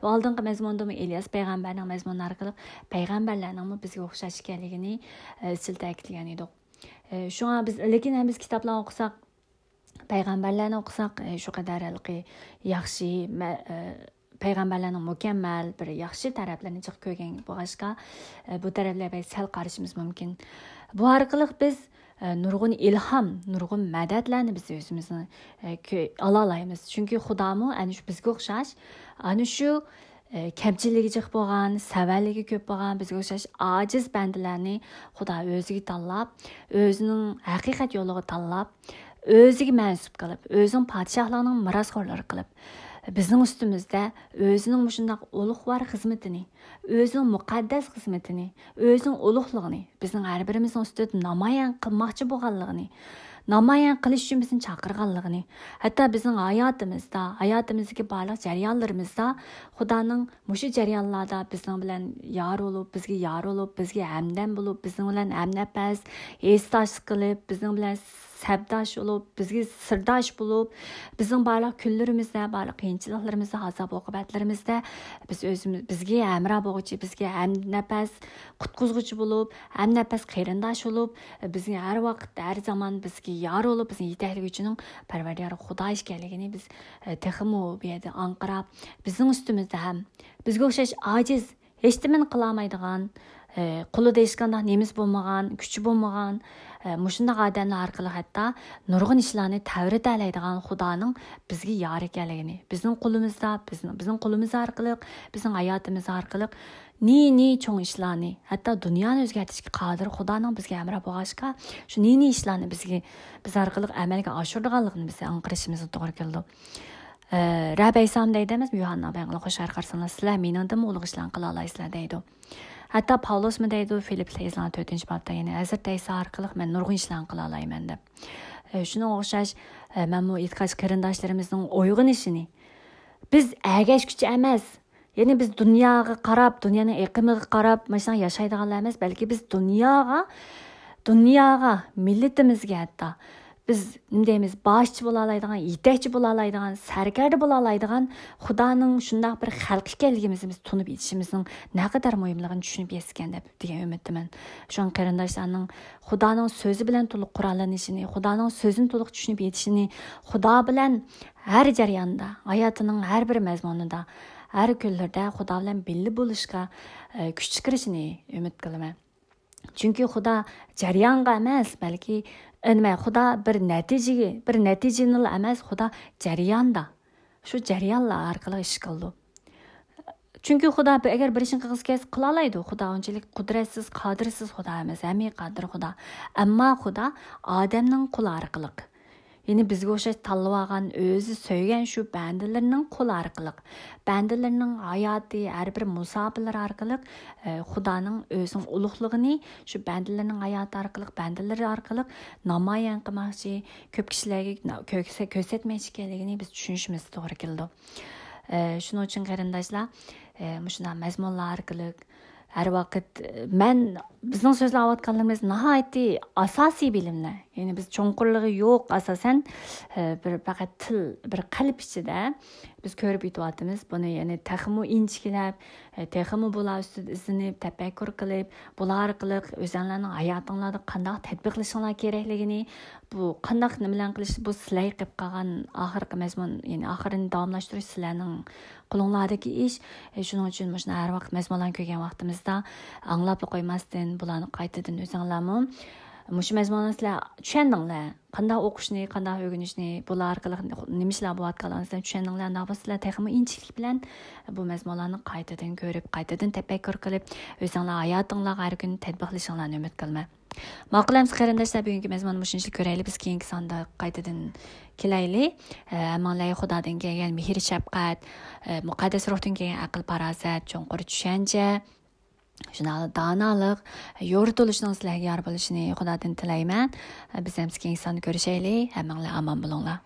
ۋە ئالدىنقى مەزمۇندىمۇ ئىلياس پەيغەمبەرنىڭ مەزمۇنى ئارقىلىق پەيغەمبەرلەرنىڭمۇ بىزگە ئوخشاش ئىكەنلىكىنى، ئە، ئىزچىل تەكىتلىگەن ئىدۇق. ئە، شۇڭا بىز، لېكىن ھەم بىز كىتابلارنى ئوقۇساق، پەيغەمبەرلەرنى ئوقۇساق، ئە، شۇ قەدەر ھېلىقى ياخشى، مە-، ئە، پەيغەمبەرلەرنىڭ مۇكەممەل بىر ياخشى تەرەپلىرىنى جىق كۆرگەن بولغاچقا، ئە، بۇ تەرەپلەرگە بەك سەل قارىشىمىز مۇمكىن. بۇ ئارقىلىق بىز، ئە، نۇرغۇن ئىلھام، نۇرغۇن مەدەتلەرنى بىز ئۆزىمىزنى، ئە، كۆ-، ئالالايمىز. چۈنكى خۇدامۇ ئەنە شۇ بىزگە ئوخشاش، ئەنە شۇ، ئە، كەمچىلىكى جىق بولغان، سەۋەنلىكى كۆپ بولغان، بىزگە ئوخشاش ئاجىز بەندىلەرنى خۇدا ئۆزىگە تاللاپ، ئۆزىنىڭ ھەقىقەت يولىغا تاللاپ، ئۆزىگە مەنسۇپ قىلىپ، ئۆزىنىڭ پادىشاھلىقىنىڭ مىراسخورلىرى قىلىپ، بىزنىڭ ئۈستىمىزدە ئۆزىنىڭ مۇشۇنداق ئۇلۇغۋار خىزمىتىنى، ئۆزىنىڭ مۇقەددەس خىزمىتىنى، ئۆزىنىڭ ئۇلۇغلۇقىنى بىزنىڭ ھەر بىرىمىزنىڭ ئۈستىدە نامايان قىلماقچى بولغانلىقىنى، نامايان قىلىش ئۈچۈن بىزنى چاقىرغانلىقىنى، ھەتتا بىزنىڭ ھاياتىمىزدا، ھاياتىمىزدىكى بارلىق جەريانلىرىمىزدا خۇدانىڭ مۇشۇ جەريانلاردا بىزنىڭ بىلەن يار بولۇپ، بىزگە يار بولۇپ، بىزگە ھەمدەم بولۇپ، بىزنىڭ بىلەن ھەمنەپەس، ھېسداشلىق قىلىپ، بىزنىڭ بىلەن سەپداش بولۇپ، بىزگە سىرداش بولۇپ، بىزنىڭ بارلىق كۈنلىرىمىزدە، بارلىق قىيىنچىلىقلىرىمىزدە، ئازاب-ئوقۇبەتلىرىمىزدە بىز ئۆزىمىز، بىزگە ھەمراھ بولغۇچى، بىزگە ھەمنەپەس، قۇتقۇزغۇچى بولۇپ، ھەمنەپەس قېرىنداش بولۇپ، بىزگە ھەر ۋاقىت، ھەر زامان بىزگە يار بولۇپ، بىزنى يېتەكلىگۈچىنىڭ پەرۋەردىگار خۇدا ئىكەنلىكىنى بىز، ئە، تېخىمۇ بۇ يەردە ئاڭقىراپ، بىزنىڭ ئۈستىمىزدە ھەم بىزگە ئوخشاش ئاجىز، ھېچنېمىنى قىلالمايدىغان، ئە، قولىدا ھېچقانداق نېمىسى بولمىغان، كۈچى بولمىغان، ئە، مۇشۇنداق ئادەملەر ئارقىلىق ھەتتا نۇرغۇن ئىشلارنى تەۋرىتەلەيدىغان خۇدانىڭ بىزگە يار ئىكەنلىكىنى، بىزنىڭ قولىمىزدا، بىزنىڭ، بىزنىڭ قولىمىز ئارقىلىق، بىزنىڭ ھاياتىمىز ئارقىلىق نى-نى چوڭ ئىشلارنى، ھەتتا دۇنيانى ئۆزگەرتىشكە قادىر خۇدانىڭ بىزگە ھەمراھ بولغاچقا، شۇ نى-نى ئىشلارنى بىزگە، بىز ئارقىلىق ئەمەلگە ئاشۇرىدىغانلىقىنى بىز ئاڭقىرىشىمىزغا توغرا كېلىدۇ. ئە، رەب ئەيسام دەيدۇ ئەمەسمۇ، يوھاننا بەيان قىلغان خۇشخەۋەرگە قارىساڭلار، سىلەر مېنىڭدىنمۇ ئۇلۇغ ئىشلارنى قىلالايسىلەر دەيدۇ. ھەتتا پاۋلۇسمۇ دەيدۇ، فىلىپلىققا يېزىلغان تۆتىنچى بابتا، يەنى ھەزرىتى ئەيسا ئارقىلىق مەن نۇرغۇن ئىشلارنى قىلالايمەن دەپ. ئە، شۇنىڭغا ئوخشاش، ئە، مەنمۇ ئېتىقادچى قېرىنداشلىرىمىزنىڭ ئويغىنىشىنى، بىز ئەگەشكۈچى ئەمەس، يەنى بىز دۇنياغا قاراپ، دۇنيانىڭ ئېقىمىغا قاراپ ماشۇنداق ياشايدىغانلار ئەمەس، بەلكى بىز دۇنياغا، دۇنياغا، مىللىتىمىزگە ھەتتا بىز نېمە دەيمىز، باشچى بولالايدىغان، يېتەكچى بولالايدىغان، سەركەردە بولالايدىغان خۇدانىڭ شۇنداق بىر خەلق ئىكەنلىكىمىزنى بىز تونۇپ يېتىشىمىزنىڭ نەقەدەر مۇھىملىقىنى چۈشىنىپ يېتىسىكەن دەپ دېگەن ئۈمىدتىمەن. شۇڭا قېرىنداشلارنىڭ خۇدانىڭ سۆزى بىلەن تولۇق قوراللىنىشىنى، خۇدانىڭ سۆزىنى تولۇق چۈشىنىپ يېتىشىنى، خۇدا بىلەن ھەر جەرياندا، ھاياتىنىڭ ھەر بىر مەزمۇنىدا، ھەر كۈنلىرىدە خۇدا بىلەن بىللە بولۇشقا، ئە، كۈچ چىقىرىشىنى ئۈمىد قىلىمەن. چۈنكى خۇدا جەريانغا ئەمەس، بەلكى، ئە، نېمە، خۇدا بىر نەتىجىگە، بىر نەتىجىنىلا ئەمەس، خۇدا جەرياندا، شۇ جەريانلار ئارقىلىق ئىش قىلىدۇ. چۈنكى خۇدا بىر، ئەگەر بىر ئىشنى قىلغۇسى كەلسە، قىلالايدۇ. خۇدا ئۇنچىلىك قۇدرەتسىز، قادىرسىز خۇدا ئەمەس، ھەممىگە قادىر خۇدا. ئەمما خۇدا ئادەمنىڭ قولى ئارقىلىق، يەنى بىزگە ئوخشاش تاللىۋالغان، ئۆزى سۆيگەن شۇ بەندىلىرىنىڭ قولى ئارقىلىق، بەندىلىرىنىڭ ھاياتى، ھەر بىر مۇساپىلىرى ئارقىلىق، ئە، خۇدانىڭ ئۆزىنىڭ ئۇلۇغلۇقىنى شۇ بەندىلىرىنىڭ ھاياتى ئارقىلىق، بەندىلىرى ئارقىلىق نامايان قىلماقچى، كۆپ كىشىلەرگە نا-، كۆرسە-، كۆرسەتمەكچى ئىكەنلىكىنى بىز چۈشىنىشىمىز توغرا كېلىدۇ. ئە، شۇنىڭ ئۈچۈن قېرىنداشلار، ئە، مۇشۇنداق مەزمۇنلار ئارقىلىق ھەر ۋاقىت، ئە، مەن، بىزنىڭ سۆزلەۋاتقانلىرىمىز ناھايىتى ئاساسىي بىلىملەر. يەنى بىز چوڭقۇرلۇقى يوق، ئاساسەن، ئە، بىر پەقەت تىل، بىر قەلب ئىچىدە بىز كۆرۈپ يېتىۋاتىمىز. بۇنى يەنى تېخىمۇ ئىنچىكىلەپ، ئە، تېخىمۇ بۇلار ئۈستىدە ئىزدىنىپ، تەپەككۇر قىلىپ، بۇلار ئارقىلىق ئۆزۈڭلارنىڭ ھاياتىڭلاردا قانداق تەتبىقلىشىڭلار كېرەكلىكىنى، بۇ قانداق نېمىلەرنى قىلىش، بۇ سىلەرگە قېلىپ قالغان ئاخىرقى مەزمۇن، يەنى ئاخىرىنى داۋاملاشتۇرۇش سىلەرنىڭ قولۇڭلاردىكى ئىش. ئە، شۇنىڭ ئۈچۈن مۇشۇنداق ھەر ۋاقىت مەزمۇنلارنى كۆرگەن ۋاقتىمىزدا ئاڭلاپلا قويماستىن، بۇلارنى قايتىدىن ئۆزۈڭلارمۇ مۇشۇ مەزمۇننى سىلەر چۈشەندىڭلار. قانداق ئوقۇشنى، قانداق ئۆگىنىشنى، بۇلار ئارقىلىق نېمە ئىشلار بولۇۋاتقانلىقىنى سىلەر چۈشەندىڭلار. ئۇنداق بولسا سىلەر تېخىمۇ ئىنچىكىلىك بىلەن بۇ مەزمۇنلارنى قايتىدىن كۆرۈپ، قايتىدىن تەپەككۇر قىلىپ، ئۆزۈڭلار ھاياتىڭلارغا ھەر كۈنى تەتبىقلىشىڭلارنى ئۈمىد قىلىمەن. ماقۇل ئەمىسە قېرىنداشلار، بۈگۈنكى مەزمۇننى مۇشۇنچىلىك كۆرەيلى. بىز كېيىنكى ساندا قايتىدىن كېلەيلى. ئە، ھەممىڭلارغا خۇدادىن كەلگەن مېھىر شەپقەت، ئە، مۇقەددەس روھتىن كەلگەن ئەقىل پاراسەت، چوڭقۇر چۈشەنچە، شۇنداقلا دانالىق، يورۇتۇلۇشنىڭ سىلەرگە يار بولۇشىنى خۇدادىن تىلەيمەن. بىز ئەمىسە كېيىنكى ساندا كۆرۈشەيلى. ھەممىڭلار ئامان بولۇڭلار.